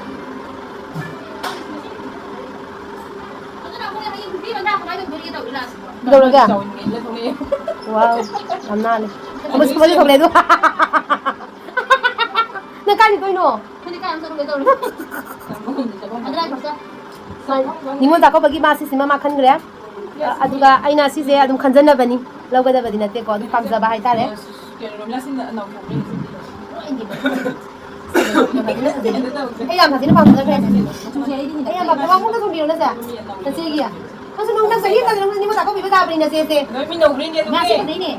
ꯑꯗꯨꯅ ꯑꯩꯈꯣꯏ ꯍꯌꯦꯡ ꯅꯨꯄꯤ ꯃꯆꯥ ꯀꯃꯥꯏꯅ ꯇꯧꯗꯣꯔꯤꯒꯦ ꯇꯧꯔꯤ ꯂꯥꯛꯑꯁꯤꯕꯣ? ꯀꯩꯗꯧꯔꯒꯦ? ꯆꯥꯎꯅ ꯊꯣꯛꯂꯛꯑꯦ꯫ Wow, ꯌꯥꯝ ꯅꯥꯜꯂꯦ꯫ ꯑꯃꯁꯨ, ꯑꯃꯁꯨ ꯊꯣꯛꯂꯛꯑꯦ ꯑꯗꯨ꯫ ꯅꯪ ꯀꯥꯏ ꯆꯠꯇꯣꯏꯅꯣ? ꯑꯩꯈꯣꯏꯗꯤ ꯀꯥꯏ ꯑꯃ ꯆꯠꯂꯨꯒꯦ ꯇꯧꯔꯤ꯫ ꯆꯪꯕꯝ ꯈꯪꯗꯦ, ꯆꯪꯕꯝ ꯈꯪꯗꯦ꯫ ꯑꯗꯨꯅ ꯑꯩ ꯈꯛꯇ꯫ ꯅꯤꯉꯣꯜ ꯆꯥꯛꯀꯧꯕꯒꯤ ꯃꯥ ꯁꯤꯁꯤꯃ ꯃꯥ ꯈꯟꯈ꯭ꯔꯦ꯫ ꯑꯗꯨꯒ ꯑꯩꯅ ꯁꯤꯁꯦ ꯑꯗꯨꯝ ꯈꯟꯖꯟꯅꯕꯅꯤ, ꯂꯧꯒꯗꯕꯗꯤ ꯅꯠꯇꯦꯀꯣ, ꯑꯗꯨꯝ ꯄꯥꯝꯖꯕ ꯍꯥꯏꯇꯥꯔꯦ꯫ ꯀꯩꯅꯣ, ꯔꯣꯃꯤꯂꯥ ꯁꯤꯝꯅ ꯅꯧꯊꯣꯛꯈ꯭ꯔꯦ ꯉꯁꯤꯗꯤ꯫ ꯑꯩ ꯌꯥꯝ ꯁꯥꯊꯤꯅ ꯄꯥꯝꯖꯈ꯭ꯔꯦ꯫ ꯑꯩ ꯌꯥꯝ ꯄꯥꯝꯖ-, ꯃꯉꯣꯟꯗ ꯊꯣꯡꯕꯤꯔꯣ ꯅꯁꯦ? ꯅꯆꯦꯒꯤ꯫ ꯅꯪꯁꯨ ꯅꯣꯡꯃꯇ ꯆꯍꯤ ꯑꯃꯗ ꯅꯪꯁꯨ ꯅꯤꯉꯣꯜ ꯆꯥꯛꯀꯧꯕꯤꯕ ꯇꯥꯕꯅꯤ ꯅꯆꯦꯁꯦ꯫ ꯂꯣꯏ ꯃꯤ ꯅꯧꯒ꯭ꯔꯦꯅꯦ ꯑꯗꯨ꯫ ꯉꯥꯁꯤ ꯐꯖꯩꯅꯦ꯫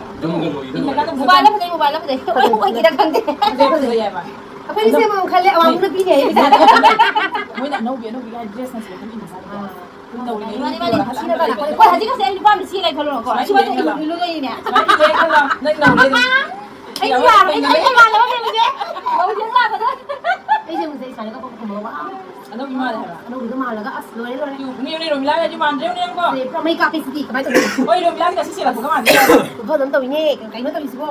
ꯃꯣꯕꯥꯏꯜꯗ ꯐꯖꯩ, ꯃꯣꯕꯥꯏꯜꯗ ꯐꯖꯩ꯫ ꯑꯩꯈꯣꯏ ꯑꯣꯏꯒꯦꯔꯥ ꯈꯪꯗꯦ꯫ ꯐꯖꯩ, ꯐꯖꯩ ꯍꯥꯏꯕ꯫ ꯑꯩꯈꯣꯏꯒꯤ ꯁꯦꯝꯕ ꯑꯃ ꯈꯜꯂꯦ, ꯑꯋꯥꯡꯕꯅ ꯄꯤꯅꯤ ꯍꯥꯏꯌꯦ ꯄꯩꯁꯥ꯫ ꯃꯣꯏꯅ ꯑꯅꯧꯕꯤ, ꯑꯅꯧꯕꯤꯒ ꯍꯥꯏ ꯗ꯭ꯔꯦꯁ ꯅꯁꯤꯜꯂꯛꯄ ꯃꯤ ꯃꯆꯥꯗꯣ꯫ ꯑꯥ꯫ ꯃꯥꯅꯤ, ꯃꯥꯅꯤ, ꯍꯧꯖꯤꯛꯀꯤꯅ ꯀꯅꯥ? ꯍꯣꯏ, ꯍꯧꯖꯤꯛ ꯍꯧꯖꯤꯛ ꯑꯩ ꯅꯨꯄꯥ ꯑꯃ ꯁꯤ ꯂꯩ ꯈꯜꯂꯣꯀꯣ꯫ ꯁꯨꯃꯥꯏꯅ ꯁꯨꯃꯥꯏꯅ ꯌꯦꯡꯉ ꯏꯜꯂꯨ-, ꯏꯜꯂꯨꯗꯣꯏꯅꯤꯅꯦ꯫ ꯁꯨꯃꯥꯏꯅ ꯌꯦꯡꯉ ꯈꯜꯂꯣ꯫ ꯅꯪ ꯅꯧꯔꯦ ꯑꯗꯨꯝ꯫ ꯑꯩ ꯌꯥꯔꯣꯏ, ꯑꯩ, ꯑꯩ ꯃꯥꯜꯂꯦꯕ ꯃꯦꯝꯁꯦ꯫ ꯍꯧꯖꯤꯛ ꯂꯥꯛꯄꯗ꯫ ꯑꯩꯁꯦ ꯍꯧꯖꯤꯛ ꯁꯨꯃꯥꯏꯅ ꯀꯞꯄ ꯈꯨꯝꯃꯒ ꯋꯥ꯫ ꯑꯅꯧꯕꯤ ꯃꯥꯜꯂꯦ ꯍꯥꯏꯕ꯫ ꯑꯅꯧꯕꯤꯒ ꯃꯥꯜꯂꯒ ꯑꯁ ꯂꯣꯏꯔꯦ ꯂꯣꯏꯔꯦ꯫ ꯇꯨ, ꯅꯦ, ꯅꯦ, ꯔꯣꯃꯤꯂꯥꯒꯗꯤ ꯃꯥꯟꯗ꯭ꯔꯦ, ꯌꯦꯡꯉꯣ꯫ ꯁꯦ, ꯄꯨꯔꯥ ꯃꯩ ꯀꯥꯞꯄꯦ ꯁꯤꯗꯤ ꯀꯃꯥꯏꯅ ꯇꯧꯅꯤ? ꯍꯣꯏ, ꯔꯣꯃꯤꯂꯥꯒꯤ ꯉꯁꯤ ꯁꯦꯔꯥ ꯄꯨꯒ ꯃꯥꯟꯗ꯭ꯔꯦ꯫ ꯈꯨꯐꯖ ꯑꯃ ꯇꯧꯋꯤꯅꯦ꯫ ꯀꯩꯅꯣ ꯇꯧꯔꯤꯁꯤꯕꯣ?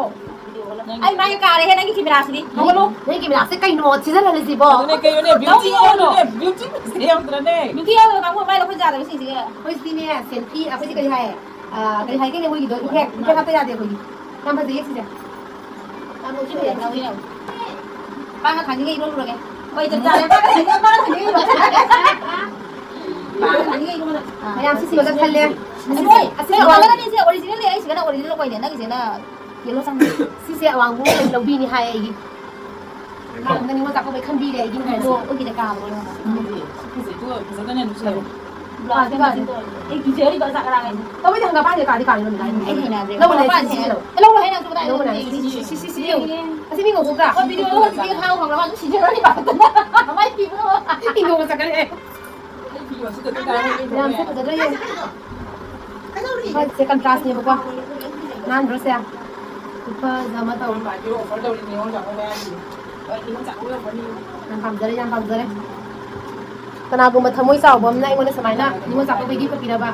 ꯑꯩ ꯃꯥꯏ ꯀꯥꯔꯦꯍꯦ ꯅꯪꯒꯤ ꯀꯦꯃꯦꯔꯥꯁꯤꯗꯤ꯫ ꯍꯧꯒꯠꯂꯣ꯫ ꯅꯪꯒꯤ ꯀꯦꯃꯦꯔꯥꯁꯦ ꯀꯩꯅꯣ ꯊꯤꯖꯤꯜꯍꯜꯂꯁꯤꯕꯣ? ꯑꯗꯨꯅꯦ ꯀꯩꯅꯣꯅꯦ, ꯕ꯭ꯌꯨꯇꯤ ꯂꯧꯔꯣ꯫ ꯌꯥꯎꯗ꯭ꯔꯅꯦ, ꯕ꯭ꯌꯨꯇꯤ ꯌꯥꯎꯗ꯭ꯔꯅꯦ꯫ ꯕ꯭ꯌꯨꯇꯤ ꯌꯥꯎꯗꯕ ꯀꯥꯡꯕꯨ ꯃꯥꯏ ꯂꯧꯈꯠ ꯌꯥꯗꯕꯁꯤꯡꯁꯤꯒ꯫ ꯑꯩꯈꯣꯏ ꯁꯤꯗꯤꯅꯦ, ꯁꯦꯜꯐꯤ, ꯑꯩꯈꯣꯏꯁꯦ ꯀꯔꯤ ꯍꯥꯏ? ꯑ, ꯀꯔꯤ ꯍꯥꯏꯒꯦꯅꯦ ꯃꯣꯏꯒꯤꯗꯣ? ꯏꯐꯦꯛ, ꯏꯐꯦꯛ ꯍꯥꯞꯄ ꯌꯥꯗꯦ ꯑꯩꯈꯣꯏꯒꯤ꯫ ꯌꯥꯝ ꯐꯖꯩꯌꯦ ꯁꯤꯁꯦ꯫ ꯌꯥꯝ ꯅꯣꯛꯅꯤꯡꯉꯦ꯫ ꯄꯥꯒ ꯊꯥꯡꯖꯤꯡꯒ ꯏꯔꯣꯜꯂꯨꯔꯒꯦ꯫ ꯍꯣꯏ, ꯆꯞ ꯆꯥꯔꯦ꯫ ꯄꯥꯒ ꯊꯥꯡꯖꯤꯡꯒ, ꯄꯥꯒ ꯊꯥꯡꯖꯤꯡꯒ ꯏꯔꯣꯜꯂꯨꯔꯒꯦ꯫ ꯄꯥꯒ ꯊꯥꯡꯖꯤꯡꯒ ꯏꯔꯣꯜꯂꯨꯔꯒꯦ꯫ ꯃꯌꯥꯝ ꯁꯤꯁꯤꯃꯒ ꯈꯜꯂꯦ꯫ ꯑꯁꯤ, ꯑꯁꯤ, ꯑꯁꯤ ꯑꯋꯥꯡꯕ-, ꯀꯂꯔꯅꯤ, ꯁꯤ ꯑꯣꯔꯤꯖꯤꯅꯦꯜꯅꯤ, ꯑꯩꯁꯤꯒꯅ ꯑꯣꯔꯤꯖꯤꯅꯦꯜ ꯑꯣꯏꯅꯦ, ꯅꯪꯒꯤꯁꯤꯅ ꯌꯦꯜꯂꯣ ꯆꯪꯉꯦ꯫ ꯁꯤꯁꯦ ꯑꯋꯥꯡꯕ ꯑꯣꯏꯅ ꯂꯧꯕꯤꯅꯤ ꯍꯥꯏ ꯑꯩꯒꯤ꯫ ꯃꯥꯅ ꯅꯤꯉꯣꯜ ꯆꯥꯛꯀꯧꯕꯩ ꯈꯟꯕꯤꯔꯦ ꯑꯩꯒꯤ ꯍꯥꯏꯁꯦ꯫ ꯑꯗꯣ ꯑꯩꯒꯤꯗ ꯀꯥꯕ꯭ꯔꯣ ꯅꯪ? ꯐꯖꯩꯗꯣ, ꯐꯖꯗꯅꯦ ꯑꯗꯨꯝ ꯁꯥꯏꯌꯣ꯫ ꯀꯥꯗꯦ, ꯀꯥꯗꯦ꯫ ꯑꯩ ꯀꯤꯖꯔꯤꯕ ꯆꯥꯛ ꯉꯔꯥꯡ ꯑꯩꯅ꯫ ꯇꯧꯕꯩꯗꯤ ꯍꯪꯒꯥꯝꯄꯥꯟꯁꯦ ꯀꯥꯗꯤ ꯀꯥꯗꯤ ꯅꯪ ꯑꯩ ꯍꯩꯅꯗ꯭ꯔꯦ꯫ ꯂꯧꯕꯅꯦ, ꯉꯔꯥꯡ ꯁꯤ, ꯁꯤ, ꯁꯤ, ꯂꯧ꯫ ꯑꯦ, ꯂꯧꯔꯣꯏꯍꯦ ꯅꯪꯁꯨ ꯀꯗꯥꯏꯗ ꯂꯧꯕꯅꯦ, ꯂꯧꯅꯤ? ꯁꯤ, ꯁꯤ, ꯁꯤ, ꯁꯤ, ꯁꯤ ꯌꯦꯡꯉꯨ꯫ ꯑꯁꯤ ꯃꯤ ꯉꯧꯊꯣꯛꯇ꯭ꯔꯥ? ꯍꯣꯏ, ꯚꯤꯗꯤꯑꯣ ꯂꯧꯔ ꯚꯤꯗꯤꯑꯣ ꯊꯥꯎ ꯈꯪꯉꯕ ꯑꯗꯨꯝ ꯁꯤꯖꯔꯅꯤ ꯄꯥꯈꯠꯇꯅ꯫ ꯀꯃꯥꯏ ꯄꯤꯕꯅꯣ? ꯏ ꯉꯧꯕ ꯆꯠꯀꯅꯤ ꯑꯩ꯫ ꯃꯌꯥꯝꯁꯦ ꯐꯖꯗ꯭ꯔꯥ ꯌꯦꯡꯉꯨ꯫ ꯍꯣꯏ, ꯁꯦ ꯀꯟꯇ꯭ꯔꯥꯁꯅꯦꯕꯀꯣ꯫ ꯅꯥꯟꯗ꯭ꯔꯣ ꯁꯦ? ꯈꯨꯐꯖ ꯑꯃ ꯇꯧꯔꯦ꯫ ꯌꯥꯝ ꯄꯥꯝꯖꯔꯦ, ꯌꯥꯝ ꯄꯥꯝꯖꯔꯦ꯫ ꯀꯅꯥꯒꯨꯝꯕ ꯊꯃꯣꯏ ꯆꯥꯎꯕ ꯑꯃꯅ ꯑꯩꯉꯣꯟꯗ ꯁꯨꯃꯥꯏꯅ ꯅꯤꯉꯣꯜ ꯆꯥꯛꯀꯧꯕꯒꯤ ꯄꯤꯔꯕ?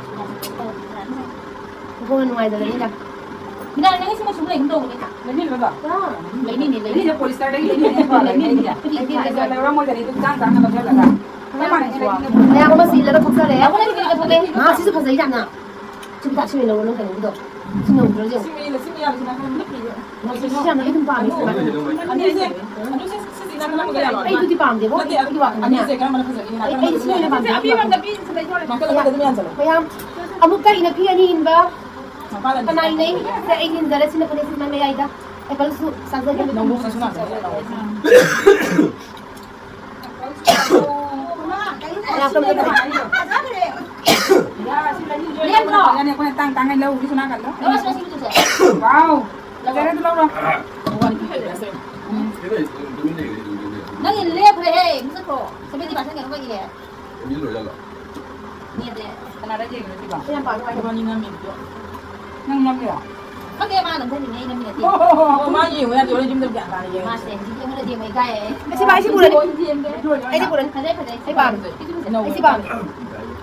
ꯏꯕꯨꯡꯅ ꯅꯨꯡꯉꯥꯏꯖꯔꯅꯤꯗ꯫ ꯃꯤꯅꯥ, ꯅꯪꯒꯤ ꯁꯤ ꯃꯆꯨ ꯂꯩꯒꯨꯝ ꯇꯧꯕꯅꯤꯅ꯫ ꯂꯩꯅꯤꯡꯕ꯭ꯔꯣ? ꯑꯥ꯫ ꯂꯩꯅꯤꯡꯉꯦ, ꯂꯩꯅꯤꯡꯉꯦ꯫ ꯂꯩꯅꯤꯡꯉꯦ, ꯄꯣꯂꯤꯁꯇꯔꯗꯒꯤ ꯂꯩꯅꯤꯡꯉꯦ꯫ ꯂꯩꯅꯤꯡꯉꯦ꯫ ꯑꯩꯗꯤ ꯂꯩꯅꯤꯡꯉꯦ꯫ ꯂꯩꯔꯝꯃꯣꯏꯗꯅ, ꯑꯩꯗꯤ ꯇꯥꯡ ꯇꯥꯡꯅ ꯂꯧꯁꯜꯂꯒ꯫ ꯆꯞ ꯃꯥꯟꯅꯩ, ꯂꯩꯅꯤꯡꯉꯦ꯫ ꯃꯌꯥꯝ ꯑꯃ ꯁꯤꯜꯂꯒ ꯊꯣꯛꯆꯔꯦ꯫ ꯑꯩꯈꯣꯏꯅ ꯁꯤꯜꯂꯒ ꯊꯣꯛꯂꯛꯑꯦ꯫ ꯃꯥ, ꯁꯤꯁꯨ ꯐꯖꯩ ꯌꯥꯝꯅ꯫ ꯁꯤ ꯃꯤꯗꯥ, ꯁꯤ ꯑꯣꯏꯅ ꯂꯧꯔꯣ, ꯅꯪ ꯀꯩꯅꯣꯒꯤꯗꯣ꯫ ꯁꯤ ꯅꯧꯗ꯭ꯔꯣ, ꯌꯦꯡꯉꯣ꯫ ꯁꯤ ꯃꯤ, ꯁꯤ ꯃꯤ ꯌꯥꯝ ꯁꯤꯅ ꯈꯔ ꯃꯤꯠ ꯄꯤꯌꯦ꯫ ꯁꯤ ꯌꯥꯝꯅ ꯑꯩ ꯑꯗꯨꯝ ꯄꯥꯝꯃꯦ, ꯁꯤ ꯀꯃꯥꯏꯅ ꯇꯧꯅꯤ? ꯑꯅꯤꯁꯦ, ꯑꯅꯤꯁꯦ, ꯁꯤ, ꯁꯤꯁꯦ ꯅꯥꯀꯜ ꯑꯃꯒ ꯌꯥꯜꯂꯣ꯫ ꯑꯩ ꯑꯗꯨꯗꯤ ꯄꯥꯝꯗꯦꯕꯣ, ꯅꯠꯇꯦ, ꯑꯩꯒꯤ ꯋꯥꯈꯜꯗꯅꯦ꯫ ꯑꯅꯤꯁꯦ ꯀꯔꯝꯕꯅ ꯐꯖꯒꯦ? ꯑꯩ, ꯑꯩ ꯁꯤ ꯑꯣꯏꯅ ꯄꯥꯝꯖꯩ, ꯑꯩꯒꯤ ꯋꯥꯈꯜꯗꯅꯦ꯫ ꯅꯥꯀꯜ ꯑꯃꯗ ꯑꯗꯨꯝ ꯌꯥꯟꯁꯤꯜꯂꯣ꯫ ꯃꯌꯥꯝ, ꯑꯃꯨꯛꯇ ꯑꯩꯅ ꯐꯤ ꯑꯅꯤ ꯏꯟꯕ꯫ ꯃꯄꯥꯟ ꯑꯅꯤ꯫ ꯀꯅꯥ ꯏꯅꯩ? ꯁꯦ, ꯑꯩ ꯏꯟꯖꯔꯦ, ꯁꯤꯅ ꯐꯅꯦꯛ, ꯁꯤꯅ ꯃꯌꯥꯏꯗ꯫ ꯑꯦꯄꯜꯁꯨ ꯆꯥꯖꯒꯦ꯫ ꯅꯪꯕꯨ ꯁꯤꯁꯨ ꯅꯥꯀꯜ ꯑꯃꯗ ꯌꯥꯜꯂꯣ꯫ ꯂꯦꯝꯕ꯭ꯔꯣ? ꯐꯖꯅꯤ, ꯑꯩꯈꯣꯏꯅ ꯇꯥꯡ ꯇꯥꯡꯉꯩ ꯂꯧꯔꯨꯒꯤꯁꯨ ꯅꯥꯀꯜꯂꯣ꯫ ꯂꯧꯔꯣ, ꯁꯤ ꯃꯆꯨꯁꯦ꯫ ꯋꯥꯎ! ꯐꯖꯔꯦ, ꯑꯗꯨ ꯂꯧꯔꯣ꯫ ꯅꯪꯒꯤ ꯂꯦꯞꯈ꯭ꯔꯦꯍꯦ, ꯃꯁꯛꯇꯣ꯫ Seventy percent ꯀꯩꯅꯣ ꯑꯣꯏꯈꯤꯌꯦ꯫ ꯃꯤ ꯂꯣꯏꯔꯦ ꯂꯣꯏꯔꯦ꯫ ꯅꯦꯠꯁꯦ ꯀꯅꯥꯗ ꯌꯦꯡꯉꯤꯅꯣ ꯁꯤꯕꯣ? ꯌꯥꯝ ꯄꯥꯝꯃꯦ, ꯄꯥꯝꯃꯦ꯫ ꯏꯕꯥꯅꯤ ꯅꯝꯃꯤꯕꯗꯣ꯫ ꯅꯪ ꯅꯝꯃꯤꯔꯣ? ꯈꯪꯗꯦ, ꯃꯥ ꯅꯝꯊꯅꯤꯡꯉꯦ, ꯑꯩ ꯅꯝꯃꯤ ꯅꯠꯇꯦ꯫ ꯑꯣ, ꯃꯥ ꯌꯦꯡꯉꯨ ꯌꯥꯗꯦ, ꯍꯣꯔꯦꯟ ꯌꯨꯝꯗ ꯒ꯭ꯌꯥꯟ ꯇꯥꯅ ꯌꯦꯡꯉꯨ꯫ ꯃꯥꯁꯦ ꯍꯧꯖꯤꯛꯇꯤ ꯑꯩꯉꯣꯟꯗ ꯌꯦꯡꯕ ꯏꯀꯥꯏꯌꯦ꯫ ꯑꯩ ꯁꯤ ꯄꯥꯝꯃꯤ, ꯁꯤ ꯄꯨꯔꯅꯤ꯫ ꯑꯩ ꯁꯤ ꯄꯨꯔꯅꯤ꯫ ꯐꯖꯩ, ꯐꯖꯩ꯫ ꯑꯩ ꯄꯥꯝꯃꯤ꯫ ꯑꯩꯅꯧꯕ꯫ ꯑꯩ ꯁꯤ ꯄꯥꯝꯃꯤ꯫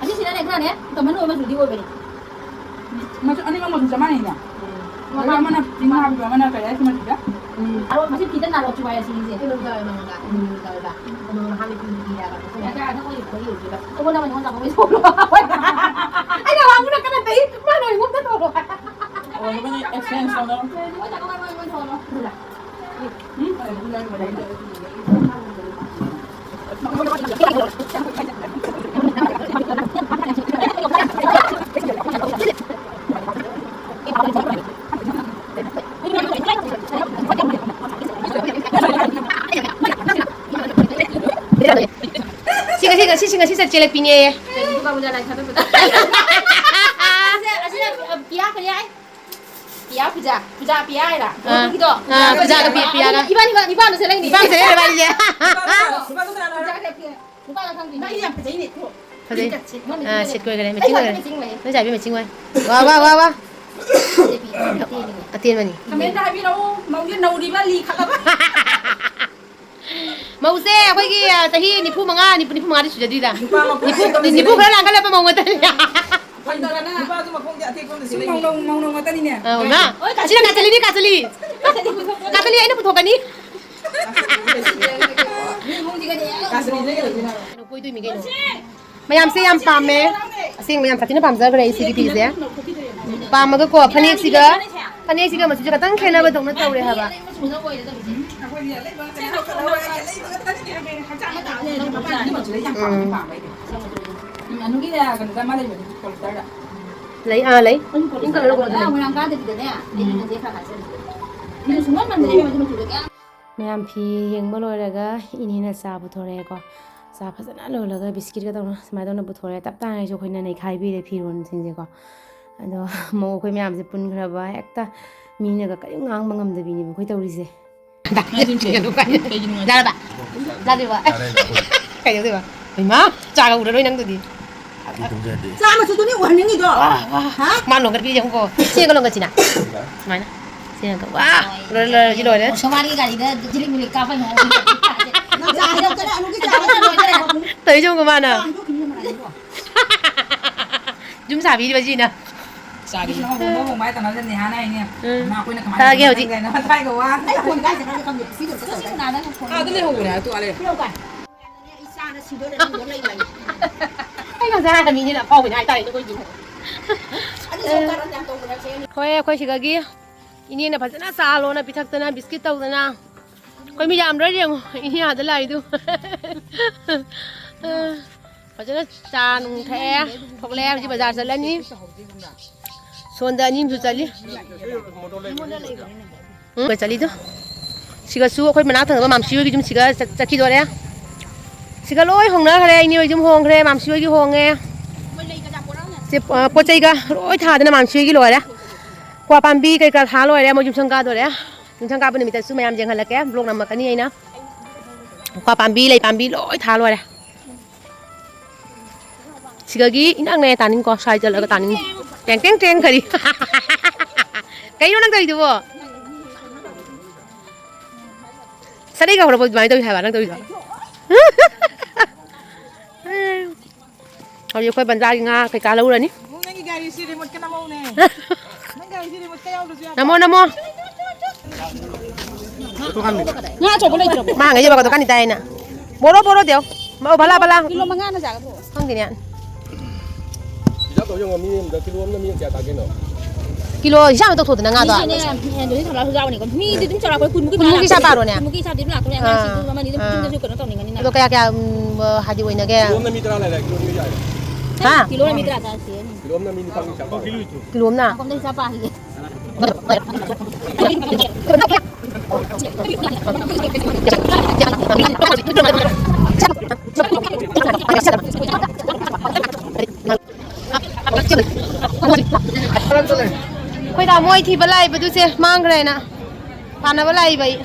ꯑꯁꯤꯁꯤꯅꯅꯦ, ꯈꯔꯅꯦ ꯀꯃꯟ ꯑꯣꯏꯕ ꯃꯆꯨꯗꯤ ꯑꯣꯏꯕꯅꯤ꯫ ꯃꯆꯨ ꯑꯅꯤꯃꯛ ꯃꯆꯨ ꯆꯞ ꯃꯥꯟꯅꯩꯅꯦ꯫ ꯎꯝ꯫ ꯑꯗꯣ ꯑꯃꯅ ꯄꯤꯡ ꯍꯥꯞꯄꯤꯕ, ꯑꯃꯅ ꯀꯔꯤ ꯍꯥꯏꯁꯤ ꯃꯆꯨꯗ? ꯎꯝ꯫ ꯑꯗꯣ ꯃꯁꯤ ꯐꯤꯗ ꯅꯥꯔꯣ ꯆꯨꯕꯥꯏ ꯑꯁꯤꯒꯤꯁꯦ꯫ ꯑꯩ ꯂꯧꯖꯔꯦ ꯃꯉꯣꯟꯗ꯫ ꯎꯝ꯫ ꯂꯧꯖꯔꯦ꯫ ꯑꯗꯣ ꯅꯍꯥꯟ ꯄꯤꯡ ꯄꯤꯔꯦ ꯍꯥꯏꯕ꯫ ꯑꯩ ꯀꯥꯏꯗ ꯑꯣꯏ ꯈꯣꯏ ꯌꯧꯗꯣꯏꯕ꯫ ꯑꯩꯉꯣꯟꯗ ꯑꯃ ꯑꯩꯉꯣꯟꯗ ꯑꯃ ꯁꯣꯛꯂꯣ꯫ ꯑꯩꯅ ꯋꯥ ꯉꯥꯡꯕꯅ ꯀꯟꯅ ꯇꯩ꯫ ꯃꯥꯅ ꯑꯩꯉꯣꯟꯗ ꯇꯧꯔꯣ꯫ ꯑꯣꯏꯔꯕꯅꯤ, exchange ꯇꯧꯅꯔꯣ꯫ ꯑꯗꯨꯗ꯫ ꯁꯤ ꯉꯁꯤ, ꯉꯁꯤ, ꯁꯤ ꯉꯁꯤ ꯆꯠ ꯆꯦꯜꯂꯛꯄꯤꯅꯦꯌꯦ꯫ ꯀꯩꯅꯣ, ꯗꯨꯔꯒꯥ ꯄꯨꯖꯥ ꯂꯥꯏ ꯊꯥꯗꯣꯛꯄꯗ꯫ ꯑꯁꯤꯅ, ꯑꯁꯤꯅ, ꯑ, ꯄꯤꯌꯥ ꯀꯔꯤ ꯍꯥꯏ? ꯄꯤꯌꯥ ꯄꯨꯖꯥ, ꯄꯨꯖꯥ ꯄꯤꯌꯥ ꯍꯥꯏꯔ? ꯑꯥ, ꯑꯗꯨꯒꯤꯗꯣ? ꯑꯥ, ꯄꯨꯖꯥꯒ ꯄꯤ-, ꯄꯤꯌꯥꯒ꯫ ꯏꯕꯥꯅꯤ, ꯏꯕꯥꯅꯤ, ꯏꯕꯥꯅꯤ ꯁꯦ ꯂꯩꯅꯤ꯫ ꯏꯕꯥꯅꯤ ꯁꯦ ꯂꯩꯔꯦ, ꯏꯕꯥꯅꯤꯁꯦ꯫ ꯄꯨꯖꯥꯒ ꯄꯤꯌꯥ꯫ ꯅꯨꯄꯥꯅ ꯈꯪꯗꯦ꯫ ꯃꯥꯒꯤ ꯌꯥꯝ ꯐꯖꯩꯅꯦ, ꯊꯣ꯫ ꯐꯖꯩ꯫ ꯃꯤꯠꯀꯠꯁꯦ꯫ ꯑꯥ, ꯁꯤꯠ ꯀꯣꯏꯈꯔꯦ, ꯃꯦꯆꯤꯡ ꯑꯣꯏꯈꯔꯦ꯫ ꯃꯦꯆꯤꯡ ꯑꯣꯏ꯫ ꯅꯣꯏ ꯆꯥꯕꯤ ꯃꯦꯆꯤꯡ ꯑꯣꯏ꯫ ꯋꯥ, ꯋꯥ, ꯋꯥ, ꯋꯥ꯫ ꯑꯇꯦꯟꯕꯅꯤ꯫ ꯀꯃꯦꯟꯇ ꯍꯥꯏꯕꯤꯔꯛꯎ, ꯃꯧꯁꯦ ꯅꯧꯔꯤꯕ, ꯂꯤꯈꯠꯂꯕ? ꯃꯧꯁꯦ ꯑꯩꯈꯣꯏꯒꯤ, ꯑ, ꯆꯍꯤ ꯅꯤꯐꯨ ꯃꯉꯥ, ꯅꯤꯐꯨ, ꯅꯤꯐꯨ ꯃꯉꯥꯗꯤ ꯁꯨꯖꯗ꯭ꯔꯤꯗ꯫ ꯅꯤꯐꯨ, ꯅꯤꯐꯨ ꯈꯔ ꯂꯥꯡꯒꯠꯂꯕ ꯃꯧ ꯉꯥꯛꯇꯅꯤ꯫ ꯐꯩꯗꯧꯔꯅ? ꯅꯨꯄꯥꯁꯨ ꯃꯈꯣꯡꯁꯦ ꯑꯇꯦꯛꯄ ꯑꯝꯇ ꯁꯨꯝ ꯁꯤꯜꯂꯛꯏꯅꯦ꯫ ꯃꯧ, ꯃꯧ, ꯃꯧ ꯉꯥꯛꯇꯅꯤꯅꯦ꯫ ꯑ, ꯃꯥ꯫ ꯑꯁꯤꯅ ꯀꯥꯆꯂꯤꯅꯤ, ꯀꯥꯆꯂꯤ꯫ ꯀꯥꯆꯂꯤ ꯑꯩꯅ ꯄꯨꯊꯣꯛꯀꯅꯤ꯫ ꯃꯤ ꯏꯃꯨꯡꯁꯤꯒꯗꯤ ꯌꯥꯝ ꯀꯥꯆꯂꯤꯁꯦ ꯀꯩꯗꯧꯗꯣꯏꯅꯣ? ꯀꯩꯅꯣ ꯀꯣꯏꯗꯣꯏꯅꯤ ꯀꯩꯅꯣ꯫ ꯃꯌꯥꯝꯁꯦ ꯌꯥꯝ ꯄꯥꯝꯃꯦ꯫ ꯑꯁꯦꯡꯕ ꯌꯥꯝ ꯁꯥꯊꯤꯅ ꯄꯥꯝꯖꯈ꯭ꯔꯦ ꯑꯩ ꯁꯤꯒꯤ ꯐꯤꯁꯦ꯫ ꯄꯥꯝꯃꯒꯀꯣ ꯐꯅꯦꯛꯁꯤꯒ, ꯐꯅꯦꯛꯁꯤꯒ ꯃꯆꯨꯁꯦ ꯈꯇꯪ ꯈꯦꯠꯅꯕꯗꯧꯅ ꯇꯧꯔꯦ ꯍꯥꯏꯕ꯫ ꯎꯝ꯫ ꯂꯩ, ꯑꯥ, ꯂꯩ꯫ ꯄꯤꯡ ꯀꯂꯔ ꯒꯣꯜꯗ ꯂꯩ꯫ ꯎꯝ꯫ ꯃꯌꯥꯝ ꯐꯤ ꯌꯦꯡꯕ ꯂꯣꯏꯔꯒ ꯏꯅꯦꯅ ꯆꯥ ꯄꯨꯊꯣꯔꯛꯑꯦꯀꯣ꯫ ꯆꯥ ꯐꯖꯅ ꯂꯣꯜꯂꯒ ꯕꯤꯁꯀꯤꯠꯀ ꯇꯧꯅ ꯁꯨꯃꯥꯏꯅ ꯇꯧꯅ ꯄꯨꯊꯣꯔꯛꯑꯦ꯫ ꯇꯞ ꯇꯥꯉꯩꯁꯨ ꯑꯩꯈꯣꯏꯅ ꯅꯩꯈꯥꯏꯕꯤꯔꯦ ꯐꯤꯔꯣꯜꯁꯤꯡꯁꯦꯀꯣ꯫ ꯑꯗꯣ ꯃꯧ ꯑꯩꯈꯣꯏ ꯃꯌꯥꯝꯁꯦ ꯄꯨꯟꯈ꯭ꯔꯕ ꯍꯦꯛꯇ ꯃꯤꯅꯒ ꯀꯔꯤꯝ ꯉꯥꯡꯕ ꯉꯝꯗꯕꯤꯅꯦꯕ ꯑꯩꯈꯣꯏ ꯇꯧꯔꯤꯁꯦ꯫ ꯀꯩꯒꯤꯅꯣ ꯍꯥꯏꯁꯦ? ꯌꯥꯔꯕ? ꯌꯥꯔꯦ, ꯌꯥꯔꯦ꯫ ꯀꯩꯗꯧꯗꯣꯏꯕ? ꯏꯃꯥ, ꯆꯥꯒ ꯎꯔꯔꯣꯏ ꯅꯪꯗꯨꯗꯤ꯫ ꯑꯩ ꯇꯨꯝꯖꯗꯦ꯫ ꯆꯥꯝꯃꯁꯨ ꯑꯗꯨꯅꯤ ꯎꯍꯟꯅꯤꯡꯉꯤꯗꯣ꯫ ꯋꯥ, ꯋꯥ꯫ ꯍꯥ? ꯃꯥ ꯂꯣꯡꯒꯠꯄꯤ ꯌꯦꯡꯉꯨꯀꯣ꯫ ꯁꯤ ꯌꯦꯡꯉꯣ, ꯂꯣꯡꯒꯠꯁꯤꯅ꯫ ꯁꯨꯃꯥꯏꯅ꯫ ꯁꯤ ꯌꯦꯡꯉꯣ꯫ ꯋꯥ! ꯂꯣꯏꯔꯦ, ꯂꯣꯏꯔꯦ, ꯁꯤ ꯂꯣꯏꯔꯦ꯫ ꯑꯣ, ꯁꯣꯃꯥꯔꯤꯒꯤ ꯒꯥꯔꯤꯗ ꯖꯤꯂꯤꯛ ꯃꯤꯂꯤꯛ ꯀꯥꯞꯄꯩ ꯃꯑꯣꯡꯗ꯫ ꯅꯪ ꯆꯥ ꯍꯩꯗꯣꯛꯇꯅ ꯑꯃꯨꯛꯀꯤ ꯆꯥ ꯍꯩꯗꯣꯛꯇꯅ꯫ ꯇꯧꯔꯤꯁꯦ ꯌꯦꯡꯉꯨꯀꯣ ꯃꯥꯅ꯫ ꯆꯥ ꯍꯩꯗꯣꯛꯈꯤꯅꯤ ꯃꯅꯥꯗꯣ꯫ ꯌꯨꯝ ꯁꯥꯕꯤꯔꯤꯕ ꯁꯤꯅ꯫ ꯆꯥꯒꯤ ꯂꯨꯍꯣꯡꯕ ꯍꯣꯡꯕ ꯍꯥꯏ ꯇꯥꯟꯅꯕꯗ ꯅꯦꯍꯥꯅ ꯍꯥꯏꯅꯦ꯫ ꯎꯝ꯫ ꯃꯥ ꯑꯩꯈꯣꯏꯅ ꯀꯃꯥꯏꯅ ꯊꯥꯔꯒꯦ ꯇꯧꯗꯣꯏꯅꯣ ꯍꯧꯖꯤꯛ꯫ ꯈꯪꯗꯦ ꯍꯥꯏꯅ ꯊꯥꯏꯒ ꯋꯥ꯫ ꯑꯩ ꯐꯣꯟ ꯀꯥꯏ ꯆꯠꯈ꯭ꯔꯒꯦ ꯈꯪꯗꯦ꯫ ꯁꯤ ꯂꯣꯏꯔꯒ ꯇꯧꯔꯒꯦ꯫ ꯀꯥꯗ ꯂꯩꯍꯧꯕꯅꯦ ꯑꯗꯨ ꯑꯥ ꯂꯩ꯫ ꯄꯤꯔꯛꯎ ꯀꯥꯏ꯫ ꯑꯩ ꯆꯥꯅ ꯁꯤꯗꯣꯔꯦ ꯅꯪ ꯂꯣꯏ ꯂꯩ ꯃꯥꯜꯂꯦ꯫ ꯑꯩ ꯉꯁꯥꯏ ꯍꯥꯏꯔꯝꯃꯤꯅꯦ ꯑꯐꯥꯎꯕꯅꯦ ꯍꯥꯏꯇꯥꯔꯦ ꯑꯩꯈꯣꯏꯁꯨ꯫ ꯑꯗꯨꯁꯨ ꯀꯔꯟ ꯌꯥꯝ ꯇꯧꯕ ꯅꯠꯇꯦ꯫ ꯍꯣꯏ, ꯑꯩꯈꯣꯏ ꯁꯤꯗꯒꯤ ꯏꯅꯦꯅ ꯐꯖꯅ ꯆꯥ ꯂꯣꯟꯅ ꯄꯤꯊꯛꯇꯅ ꯕꯤꯁꯀꯤꯠ ꯇꯧꯗꯅ꯫ ꯑꯩꯈꯣꯏ ꯃꯤ ꯌꯥꯝꯗ꯭ꯔꯥ ꯌꯦꯡꯉꯣ ꯏꯅꯦ ꯑꯥꯗ ꯂꯥꯛꯏꯗꯨ꯫ ꯐꯖꯅ ꯆꯥ ꯅꯨꯡ ꯊꯛꯑꯦ꯫ ꯊꯣꯛꯂꯛꯑꯦ ꯍꯧꯖꯤꯛ ꯕꯖꯥꯔ ꯆꯠꯂꯅꯤ꯫ ꯁꯣꯟꯗ ꯑꯅꯤ ꯑꯃꯁꯨ ꯆꯠꯂꯤ꯫ ꯎꯝ, ꯆꯠꯂꯤꯗꯣ꯫ ꯁꯤꯒꯁꯨ ꯑꯩꯈꯣꯏ ꯃꯅꯥꯛ ꯊꯪꯅꯕ ꯃꯥꯝꯁꯤ ꯍꯣꯏꯒꯤ ꯌꯨꯝ ꯁꯤꯒ ꯆꯠ-, ꯆꯠꯈꯤꯗꯣꯔꯦ꯫ ꯁꯤꯒ ꯂꯣꯏ ꯍꯣꯡꯅꯈ꯭ꯔꯦ꯫ ꯏꯅꯦ ꯍꯣꯏ ꯌꯨꯝ ꯍꯣꯡꯈ꯭ꯔꯦ, ꯃꯥꯝꯁꯤ ꯍꯣꯏꯒꯤ ꯍꯣꯡꯉꯦ꯫ ꯁꯤ, ꯑ, ꯄꯣꯠ ꯆꯩꯒ ꯂꯣꯏ ꯊꯥꯗꯅ ꯃꯥꯝꯁꯤ ꯍꯣꯏꯒꯤ ꯂꯣꯏꯔꯦ꯫ ꯀ꯭ꯋꯥ ꯄꯥꯝꯕꯤ ꯀꯩꯀꯥ ꯊꯥ ꯂꯣꯏꯔꯦ꯫ ꯃꯣꯏ ꯌꯨꯝꯁꯪ ꯀꯥꯗꯣꯔꯦ꯫ ꯌꯨꯝꯁꯪ ꯀꯥꯕ ꯅꯨꯃꯤꯠꯇꯁꯨ ꯃꯌꯥꯝ ꯌꯦꯡꯍꯜꯂꯛꯀꯦ꯫ ꯕ꯭ꯂꯣꯛ ꯅꯝꯃꯛꯀꯅꯤ ꯑꯩꯅ꯫ ꯀ꯭ꯋꯥ ꯄꯥꯝꯕꯤ, ꯂꯩ ꯄꯥꯝꯕꯤ ꯂꯣꯏ ꯊꯥ ꯂꯣꯏꯔꯦ꯫ ꯁꯤꯗꯒꯤ ꯏꯅꯛ ꯅꯛꯑꯦ ꯇꯥꯅꯤꯡꯀꯣ, ꯁ꯭ꯋꯥꯏ ꯆꯠꯂꯒ ꯇꯥꯅꯤꯡ꯫ ꯇꯦꯡ ꯇꯦꯡ ꯇꯦꯡ ꯀꯔꯤ? ꯀꯩꯅꯣ ꯅꯪ ꯇꯧꯔꯤꯗꯨꯕꯣ? ꯁꯥꯗꯩ ꯀꯥꯎꯔꯕꯣ ꯑꯗꯨꯃꯥꯏꯅ ꯇꯧꯔꯤ ꯍꯥꯏꯕ ꯅꯪ ꯇꯧꯔꯤꯗꯣ? ꯍꯧꯖꯤꯛ ꯑꯩꯈꯣꯏ ꯕꯟꯖꯥꯒꯤ ꯉꯥ ꯀꯩꯀꯥ ꯂꯧꯔꯅꯤ꯫ ꯅꯪꯒꯤ ꯒꯥꯔꯤꯁꯤ ꯔꯤꯃꯣꯠꯀ ꯅꯝꯍꯧꯅꯦ꯫ ꯅꯪ ꯒꯥꯔꯤꯁꯤ ꯔꯤꯃꯣꯠꯀ ꯌꯥꯎꯗ꯭ꯔꯁꯨ ꯌꯥꯗ꯭ꯔꯣ? ꯅꯃꯣ, ꯅꯃꯣ꯫ ꯉꯥ ꯑꯆꯧꯕ ꯂꯩꯇ꯭ꯔꯕꯣ? ꯃꯥ ꯍꯪꯉꯛꯏꯁꯦ ꯕꯀꯥ ꯀꯥꯅꯤ ꯇꯥꯏꯅ꯫ ꯕꯣꯔꯣ, ꯕꯣꯔꯣ ꯗꯦꯎ꯫ ꯃꯧ ꯚꯂꯥ, ꯚꯂꯥ꯫ ꯀꯤꯂꯣ ꯃꯉꯥꯅ ꯆꯥꯒꯗ꯭ꯔꯣ? ꯈꯪꯗꯦꯅꯦ꯫ ꯍꯤꯁꯥꯞ ꯇꯧ ꯌꯦꯡꯉꯣ, ꯃꯤ ꯑꯃꯗ ꯀꯤꯂꯣ ꯑꯃꯅ ꯃꯤ ꯀꯌꯥ ꯇꯥꯒꯦꯅꯣ? ꯀꯤꯂꯣ ꯍꯤꯁꯥꯞ ꯑꯃ ꯇꯧꯊꯣꯛꯇꯅ ꯉꯥꯗꯣ꯫ ꯃꯤꯁꯦꯅꯦ, ꯑꯦ, ꯑꯗꯨꯗꯤ ꯊꯝꯂꯥꯁꯨ ꯌꯥꯎꯕꯅꯦꯀꯣ꯫ ꯃꯤꯗꯤ ꯑꯗꯨꯝ ꯆꯥꯎꯔꯥꯛꯄ ꯀꯨꯟꯃꯨꯛꯀꯤ ꯀꯨꯟꯃꯨꯛꯀꯤ ꯃꯌꯥ ꯍꯤꯁꯥꯞ ꯂꯥꯛꯇꯣꯏꯅꯦ꯫ ꯄꯥꯔꯣꯅꯦ꯫ ꯀꯨꯟꯃꯨꯛꯀꯤ ꯍꯤꯁꯥꯞꯇꯤ ꯑꯗꯨꯝ ꯂꯥꯛꯇꯣꯏꯅꯦ꯫ ꯑꯥ, ꯑꯉꯥꯡꯁꯤꯡꯗꯨ ꯑꯥ꯫ ꯑꯃꯅꯤ ꯑꯗꯨꯝ ꯑꯥ꯫ ꯌꯨꯝꯗꯁꯨ ꯀꯩꯅꯣ ꯇꯧꯅꯤꯡꯉꯅꯤꯅ꯫ ꯑꯗꯣ ꯀꯌꯥ ꯀꯌꯥ, ꯎꯝ, ꯍꯥꯏꯗꯤ ꯑꯣꯏꯅꯒꯦ? ꯀꯤꯂꯣ ꯑꯃꯅ ꯃꯤ ꯇꯔꯥ ꯂꯩꯔꯦ, ꯀꯤꯂꯣ ꯑꯅꯤ ꯌꯥꯏ꯫ ꯍꯥ? ꯀꯤꯂꯣ ꯑꯃꯅ ꯃꯤ ꯇꯔꯥ ꯆꯥꯁꯦ꯫ ꯀꯤꯂꯣ ꯑꯃꯅ ꯃꯤ ꯅꯤꯄꯥꯟꯒꯤ ꯆꯥꯕ꯫ ꯀꯤꯂꯣ ꯑꯃꯅ? ꯃꯐꯝꯗ ꯍꯤꯁꯥꯞ ꯄꯥꯈꯤꯒꯦ꯫ ꯑꯩꯈꯣꯏ ꯇꯥꯃꯣ ꯍꯣꯏ ꯊꯤꯕ ꯂꯥꯛꯏꯕꯗꯨꯁꯦ ꯃꯥꯡꯈ꯭ꯔꯦꯅ ꯄꯥꯟꯅꯕ ꯂꯥꯛꯏꯕ ꯑꯩ꯫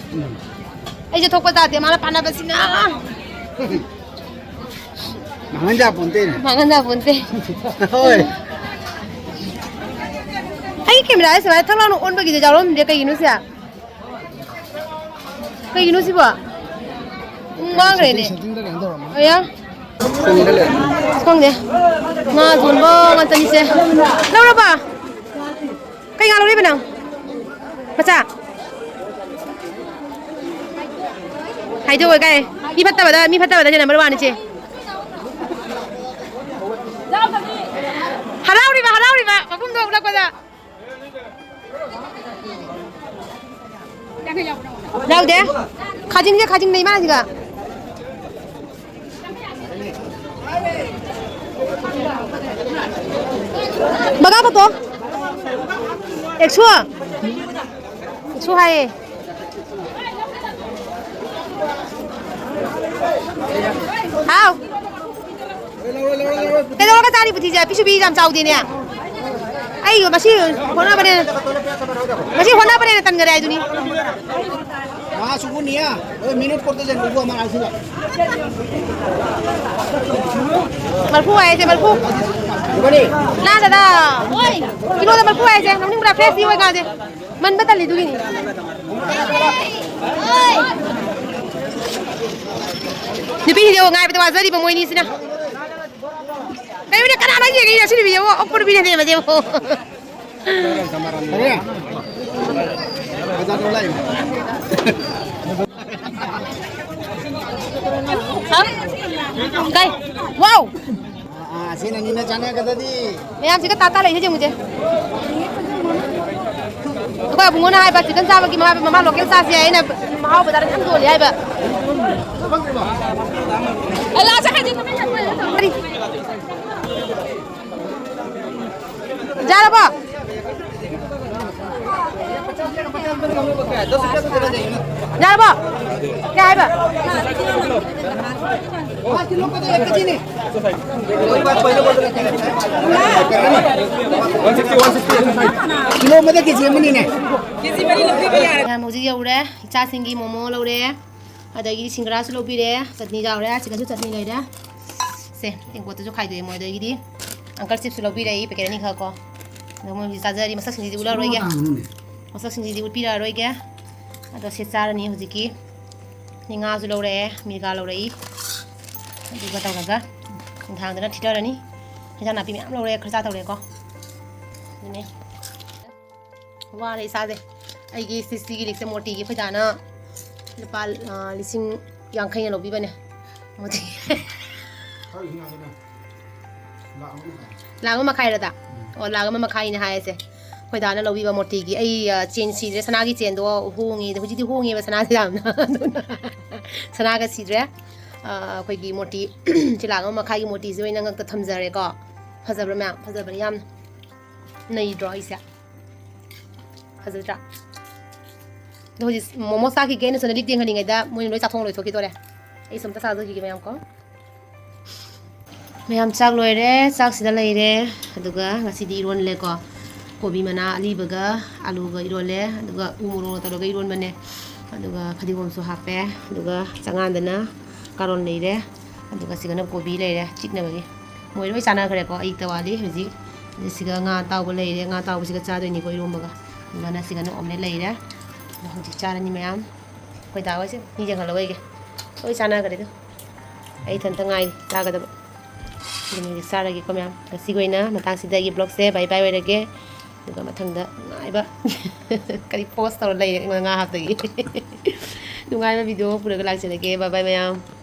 ꯑꯩꯁꯦ ꯊꯣꯛꯄ ꯇꯥꯗꯦ, ꯃꯥꯅ ꯄꯥꯟꯅꯕꯁꯤꯅ꯫ ꯃꯥꯡꯍꯟ ꯌꯥꯄꯣꯟꯇꯦꯅꯦ꯫ ꯃꯥꯡꯍꯟ ꯌꯥꯄꯣꯟꯇꯦ꯫ ꯍꯣꯏ꯫ ꯑꯩ cameraꯁꯦ ꯁꯨꯃꯥꯏꯅ ꯊꯛ ꯂꯥꯎꯅ ꯑꯣꯟꯕꯒꯤꯁꯦ ꯌꯥꯎꯔꯝꯗ꯭ꯔꯦ, ꯀꯩꯒꯤꯅꯣ ꯁꯦ? ꯀꯩꯒꯤꯅꯣ ꯁꯤꯕꯣ? ꯎꯝ, ꯃꯥꯡꯈ꯭ꯔꯦꯅꯦ꯫ Settingꯗ ꯀꯩꯅꯣ ꯇꯧꯔꯝꯃꯅꯤ꯫ ꯑꯌꯥ꯫ ꯈꯪꯗꯦ꯫ ꯉꯥ ꯌꯣꯟꯕ ꯉꯥꯛꯇꯅꯤꯁꯦ꯫ ꯂꯧꯔꯕ? ꯀꯩ ꯉꯥ ꯂꯧꯔꯤꯕ ꯅꯪ? ꯃꯆꯥ? ꯍꯥꯏꯗꯣꯛꯑꯣ ꯀꯥꯏ꯫ ꯃꯤ ꯐꯠꯇꯕꯗ, ꯃꯤ ꯐꯠꯇꯕꯗ number oneꯅꯤ ꯆꯦ꯫ ꯍꯔꯥꯎꯔꯤꯕ, ꯍꯔꯥꯎꯔꯤꯕ ꯃꯐꯝꯗꯣ ꯎꯠꯂꯛꯄꯗ꯫ ꯌꯥꯎꯗꯦ꯫ ꯈꯥꯖꯤꯡꯁꯦ, ꯈꯥꯖꯤꯡꯅꯦ ꯏꯃꯥꯁꯤꯒ꯫ ꯃꯉꯥ ꯈꯛꯇꯣ꯫ ꯑꯦꯛꯁꯣ꯫ ꯑꯦꯛꯁꯣ ꯍꯥꯏꯌꯦ꯫ ꯍꯥꯎ꯫ ꯀꯩꯗꯧꯔꯒ ꯆꯥꯔꯤꯕ ꯊꯤꯁꯦ? ꯄꯤꯁꯨ ꯄꯤ ꯌꯥꯝ ꯆꯥꯎꯗꯦꯅꯦ꯫ ꯑꯩ ꯃꯁꯤ ꯍꯣꯠꯅꯕꯅꯦ, ꯃꯁꯤ ꯍꯣꯠꯅꯕꯅꯦꯅ ꯇꯟꯈꯔꯦ ꯍꯥꯏꯗꯨꯅꯤ꯫ ꯃꯥ ꯁꯨꯕꯨ ꯅꯤꯌꯥ, ꯑꯣꯏ ꯃꯤꯅꯤꯠ ꯀꯣꯔꯇ ꯖꯦꯟ ꯂꯨꯒꯨ ꯑꯃ ꯑꯥꯏꯁꯤꯂ꯫ ꯃꯔꯐꯨ ꯍꯥꯏꯁꯦ, ꯃꯔꯐꯨ꯫ ꯏꯕꯅꯤ꯫ ꯂꯥ ꯗꯗꯥ꯫ ꯑꯣꯏ꯫ ꯀꯤꯂꯣꯗ ꯃꯔꯐꯨ ꯍꯥꯏꯁꯦ, ꯅꯣꯛꯅꯤꯡꯕ꯭ꯔꯥ? Freshꯇꯤ ꯑꯣꯏ ꯀꯥꯁꯦ꯫ ꯃꯟꯕ ꯇꯜꯂꯤꯗꯨꯒꯤꯅꯤ꯫ ꯅꯨꯄꯤꯁꯤꯡꯁꯦ ꯉꯥꯏꯕꯗ ꯋꯥꯖꯔꯤꯕ ꯃꯣꯏꯅꯤꯁꯤꯅ꯫ ꯀꯩꯅꯣꯅꯦ, ꯀꯅꯥꯅꯣ ꯌꯦꯡꯉꯤꯁꯦ? ꯁꯤ ꯅꯨꯄꯤꯁꯦ, ꯑꯣ, ꯑꯣꯛꯄ ꯅꯨꯄꯤꯅꯅꯦꯕ, ꯁꯦ, ꯑꯣ꯫ ꯀꯔꯤ? ꯕꯖꯥꯔꯗ ꯂꯥꯛꯏꯅꯦ꯫ ꯍꯥ? ꯀꯩ? ꯋꯥꯎ! ꯑꯥ, ꯑꯥ, ꯁꯤꯅ ꯅꯤꯅ ꯆꯥꯅꯒꯗꯗꯤ꯫ ꯃꯌꯥꯝꯁꯤꯒ ꯇꯥ ꯇꯥ ꯂꯩꯁꯦ ꯌꯦꯡꯉꯨꯁꯦ꯫ ꯑꯩꯈꯣꯏ ꯑꯕꯨꯡꯉꯣꯅ ꯍꯥꯏꯕ chicken ꯆꯥꯕꯒꯤ ꯃꯥ, ꯃꯃꯥ local ꯆꯥꯁꯦ ꯍꯥꯏ꯫ ꯑꯩꯅ ꯃꯍꯥꯎ ꯕꯖꯥꯔꯗ ꯌꯥꯝ ꯌꯣꯜꯂꯦ ꯍꯥꯏꯕ꯫ ꯑꯩ ꯂꯥꯛꯑꯣ, ꯆꯠꯈ꯭ꯔꯁꯤ꯫ ꯀꯔꯤ? ꯌꯥꯔꯕꯣ? ꯌꯥꯔꯕꯣ? ꯀꯌꯥ ꯍꯥꯏꯕ? ꯀꯤꯂꯣ ꯑꯃꯗ ꯀꯦꯖꯤ ꯑꯃꯅꯤꯅꯦ꯫ ꯃꯌꯥꯝ ꯍꯧꯖꯤꯛ ꯌꯧꯔꯦ꯫ ꯏꯆꯥꯁꯤꯡꯒꯤ ꯃꯣꯃꯣ ꯂꯧꯔꯦ꯫ ꯑꯗꯒꯤ ꯁꯤꯡꯒꯔꯥꯁꯨ ꯂꯧꯕꯤꯔꯦ꯫ ꯆꯠꯅꯤ ꯌꯥꯎꯔꯦ꯫ ꯆꯤꯛꯀꯟꯁꯨ ꯆꯠꯅꯤ ꯂꯩꯔꯦ꯫ ꯁꯦ, ꯇꯦꯡꯀꯣꯠꯇꯁꯨ ꯈꯥꯏꯗꯣꯛꯑꯦ ꯃꯣꯏꯗꯒꯤꯗꯤ꯫ ꯑꯪꯀꯜ ꯆꯤꯞꯁꯨ ꯂꯧꯕꯤꯔꯛꯏ ꯄꯦꯀꯦꯠ ꯑꯅꯤꯈꯛ ꯀꯣ꯫ ꯑꯗꯣ ꯃꯣꯏ ꯍꯧꯖꯤꯛ ꯆꯥꯖꯔꯤ꯫ ꯃꯁꯛꯁꯤꯡꯁꯤꯗꯤ ꯎꯠꯂꯔꯣꯏꯒꯦ꯫ ꯃꯁꯛꯁꯤꯡꯁꯤꯗꯤ ꯎꯠꯄꯤꯔꯛꯑꯔꯣꯏꯒꯦ꯫ ꯑꯗꯣ ꯁꯤ ꯆꯥꯔꯅꯤ ꯍꯧꯖꯤꯛꯀꯤ꯫ ꯅꯤꯡꯉꯥꯁꯨ ꯂꯧꯔꯛꯑꯦ, ꯃꯤꯔꯒꯥ ꯂꯧꯔꯛꯏ꯫ ꯑꯗꯨꯒ ꯇꯧꯔꯒ ꯅꯨꯡꯗꯥꯡꯗꯅ ꯊꯤꯊꯔꯅꯤ꯫ ꯍꯦꯟꯖꯥꯡ ꯅꯥꯄꯤ ꯃꯌꯥꯝ ꯂꯧꯔꯛꯑꯦ, ꯈꯔ ꯆꯥꯗꯧꯔꯦꯀꯣ꯫ ꯑꯗꯨꯅꯦ꯫ ꯋꯥꯔꯦ ꯏꯁꯥꯁꯦ꯫ ꯑꯩꯒꯤ ꯁꯤꯁꯤꯒꯤ ꯂꯤꯛꯁꯦ ꯃꯣꯇꯤꯒꯤ ꯑꯩꯈꯣꯏ ꯗꯥꯅ ꯂꯨꯄꯥ, ꯑ, ꯂꯤꯁꯤꯡ ꯌꯥꯡꯈꯩꯅ ꯂꯧꯕꯤꯕꯅꯦ꯫ ꯃꯣꯇꯤ꯫ ꯂꯥꯛ ꯑꯃ ꯃꯈꯥꯏꯔꯗ? ꯑꯣ, ꯂꯥꯛ ꯑꯃ ꯃꯈꯥꯏꯅꯦ ꯍꯥꯏꯁꯦ꯫ ꯑꯩꯈꯣꯏ ꯗꯥꯅ ꯂꯧꯕꯤꯕ ꯃꯣꯇꯤꯒꯤ꯫ ꯑꯩ, ꯑ, ꯆꯦꯟ ꯁꯤꯗ꯭ꯔꯦ꯫ ꯁꯅꯥꯒꯤ ꯆꯦꯟꯗꯣ ꯍꯣꯡꯉꯦ꯫ ꯍꯧꯖꯤꯛꯇꯤ ꯍꯣꯡꯉꯦꯕ ꯁꯅꯥꯁꯦ ꯌꯥꯝꯅ꯫ ꯑꯗꯨꯅ ꯁꯅꯥꯒ ꯁꯤꯗ꯭ꯔꯦ꯫ ꯑ, ꯑꯩꯈꯣꯏꯒꯤ ꯃꯣꯇꯤ, ꯁꯤ ꯂꯥꯛ ꯑꯃ ꯃꯈꯥꯏꯒꯤ ꯃꯣꯇꯤꯁꯦ ꯑꯣꯏꯅ ꯉꯛꯇ ꯊꯝꯖꯔꯦꯀꯣ꯫ ꯐꯖꯕ꯭ꯔꯥ ꯃꯌꯥꯝ? ꯐꯖꯕꯅꯤ ꯌꯥꯝꯅ꯫ ꯅꯩꯗ꯭ꯔꯣ ꯑꯩꯁꯦ? ꯐꯖꯗ꯭ꯔꯥ? ꯑꯗꯣ ꯍꯧꯖꯤꯛ ꯃꯣꯃꯣ ꯆꯥꯈꯤꯒꯦ꯫ ꯑꯩꯅ ꯁꯣꯝꯗ ꯂꯤꯛ ꯌꯦꯡꯍꯟꯅꯤꯡꯉꯩꯗ ꯃꯣꯏꯅ ꯂꯣꯏ ꯆꯥꯊꯣꯛ ꯂꯣꯏꯊꯣꯛꯈꯤꯗꯣꯔꯦ꯫ ꯑꯩ ꯁꯣꯝꯇ ꯆꯥꯖꯈꯤꯒꯦ ꯃꯌꯥꯝ ꯀꯣ꯫ ꯃꯌꯥꯝ ꯆꯥꯛ ꯂꯣꯏꯔꯦ, ꯆꯥꯛꯁꯤꯗ ꯂꯩꯔꯦ꯫ ꯑꯗꯨꯒ ꯉꯁꯤꯗꯤ ꯏꯔꯣꯜꯂꯦꯀꯣ꯫ ꯀꯣꯕꯤ ꯃꯅꯥ ꯑꯂꯤꯕꯒ ꯑꯂꯨꯒ ꯏꯔꯣꯜꯂꯦ꯫ ꯑꯗꯨꯒ ꯎ ꯃꯣꯔꯣꯛ ꯇꯧꯔꯒ ꯏꯔꯣꯟꯕꯅꯦ꯫ ꯑꯗꯨꯒ ꯐꯗꯤꯒꯣꯝꯁꯨ ꯍꯥꯞꯄꯦ꯫ ꯑꯗꯨꯒ ꯆꯉꯥꯡꯗꯅ ꯀꯥꯔꯣꯟ ꯂꯩꯔꯦ꯫ ꯑꯗꯨꯒ ꯁꯤꯒꯅ ꯀꯣꯕꯤ ꯂꯩꯔꯦ ꯆꯤꯛꯅꯕꯒꯤ꯫ ꯃꯣꯏ ꯂꯣꯏ ꯆꯥꯅꯈ꯭ꯔꯦꯀꯣ꯫ ꯑꯩꯇ ꯋꯥꯠꯂꯤ ꯍꯧꯖꯤꯛ꯫ ꯑꯗꯨ ꯁꯤꯒ ꯉꯥ ꯑꯇꯥꯎꯕ ꯂꯩꯔꯦ꯫ ꯉꯥ ꯑꯇꯥꯎꯕꯁꯤꯒ ꯆꯥꯗꯣꯏꯅꯤꯀꯣ ꯏꯔꯣꯝꯕꯒ꯫ ꯑꯗꯨꯒ ꯁꯤꯒꯅ ꯑꯣꯝꯂꯦꯠ ꯂꯩꯔꯦ꯫ ꯑꯗꯣ ꯍꯧꯖꯤꯛ ꯆꯥꯔꯅꯤ ꯃꯌꯥꯝ꯫ ꯑꯩꯈꯣꯏ ꯗꯥ ꯍꯣꯏꯁꯦ ꯃꯤ ꯌꯦꯡꯍꯜꯂꯧ ꯑꯩꯒꯤ꯫ ꯂꯣꯏ ꯆꯥꯅꯈ꯭ꯔꯦ ꯑꯗꯨ꯫ ꯑꯩ ꯏꯊꯟꯇ ꯉꯥꯏꯔꯤ ꯆꯥꯒꯗꯕ꯫ ꯑꯗꯨꯅ ꯍꯧꯖꯤꯛ ꯆꯥꯔꯒꯦꯀꯣ ꯃꯌꯥꯝ꯫ ꯉꯁꯤꯒꯤ ꯑꯣꯏꯅ ꯃꯇꯥꯡꯁꯤꯗ ꯑꯩꯒꯤ vlogꯁꯦ bye bye ꯑꯣꯏꯔꯒꯦ꯫ ꯑꯗꯨꯒ ꯃꯊꯪꯗ ꯅꯨꯡꯉꯥꯏꯕ ꯀꯔꯤ post ꯇꯧꯔ ꯂꯩꯔꯦ ꯑꯩꯉꯣꯟꯗ ꯉꯥ ꯍꯥꯞꯇꯒꯤ꯫ ꯅꯨꯡꯉꯥꯏꯕ video ꯄꯨꯔꯒ ꯂꯥꯛꯆꯔꯒꯦ꯫ Bye bye ꯃꯌꯥꯝ꯫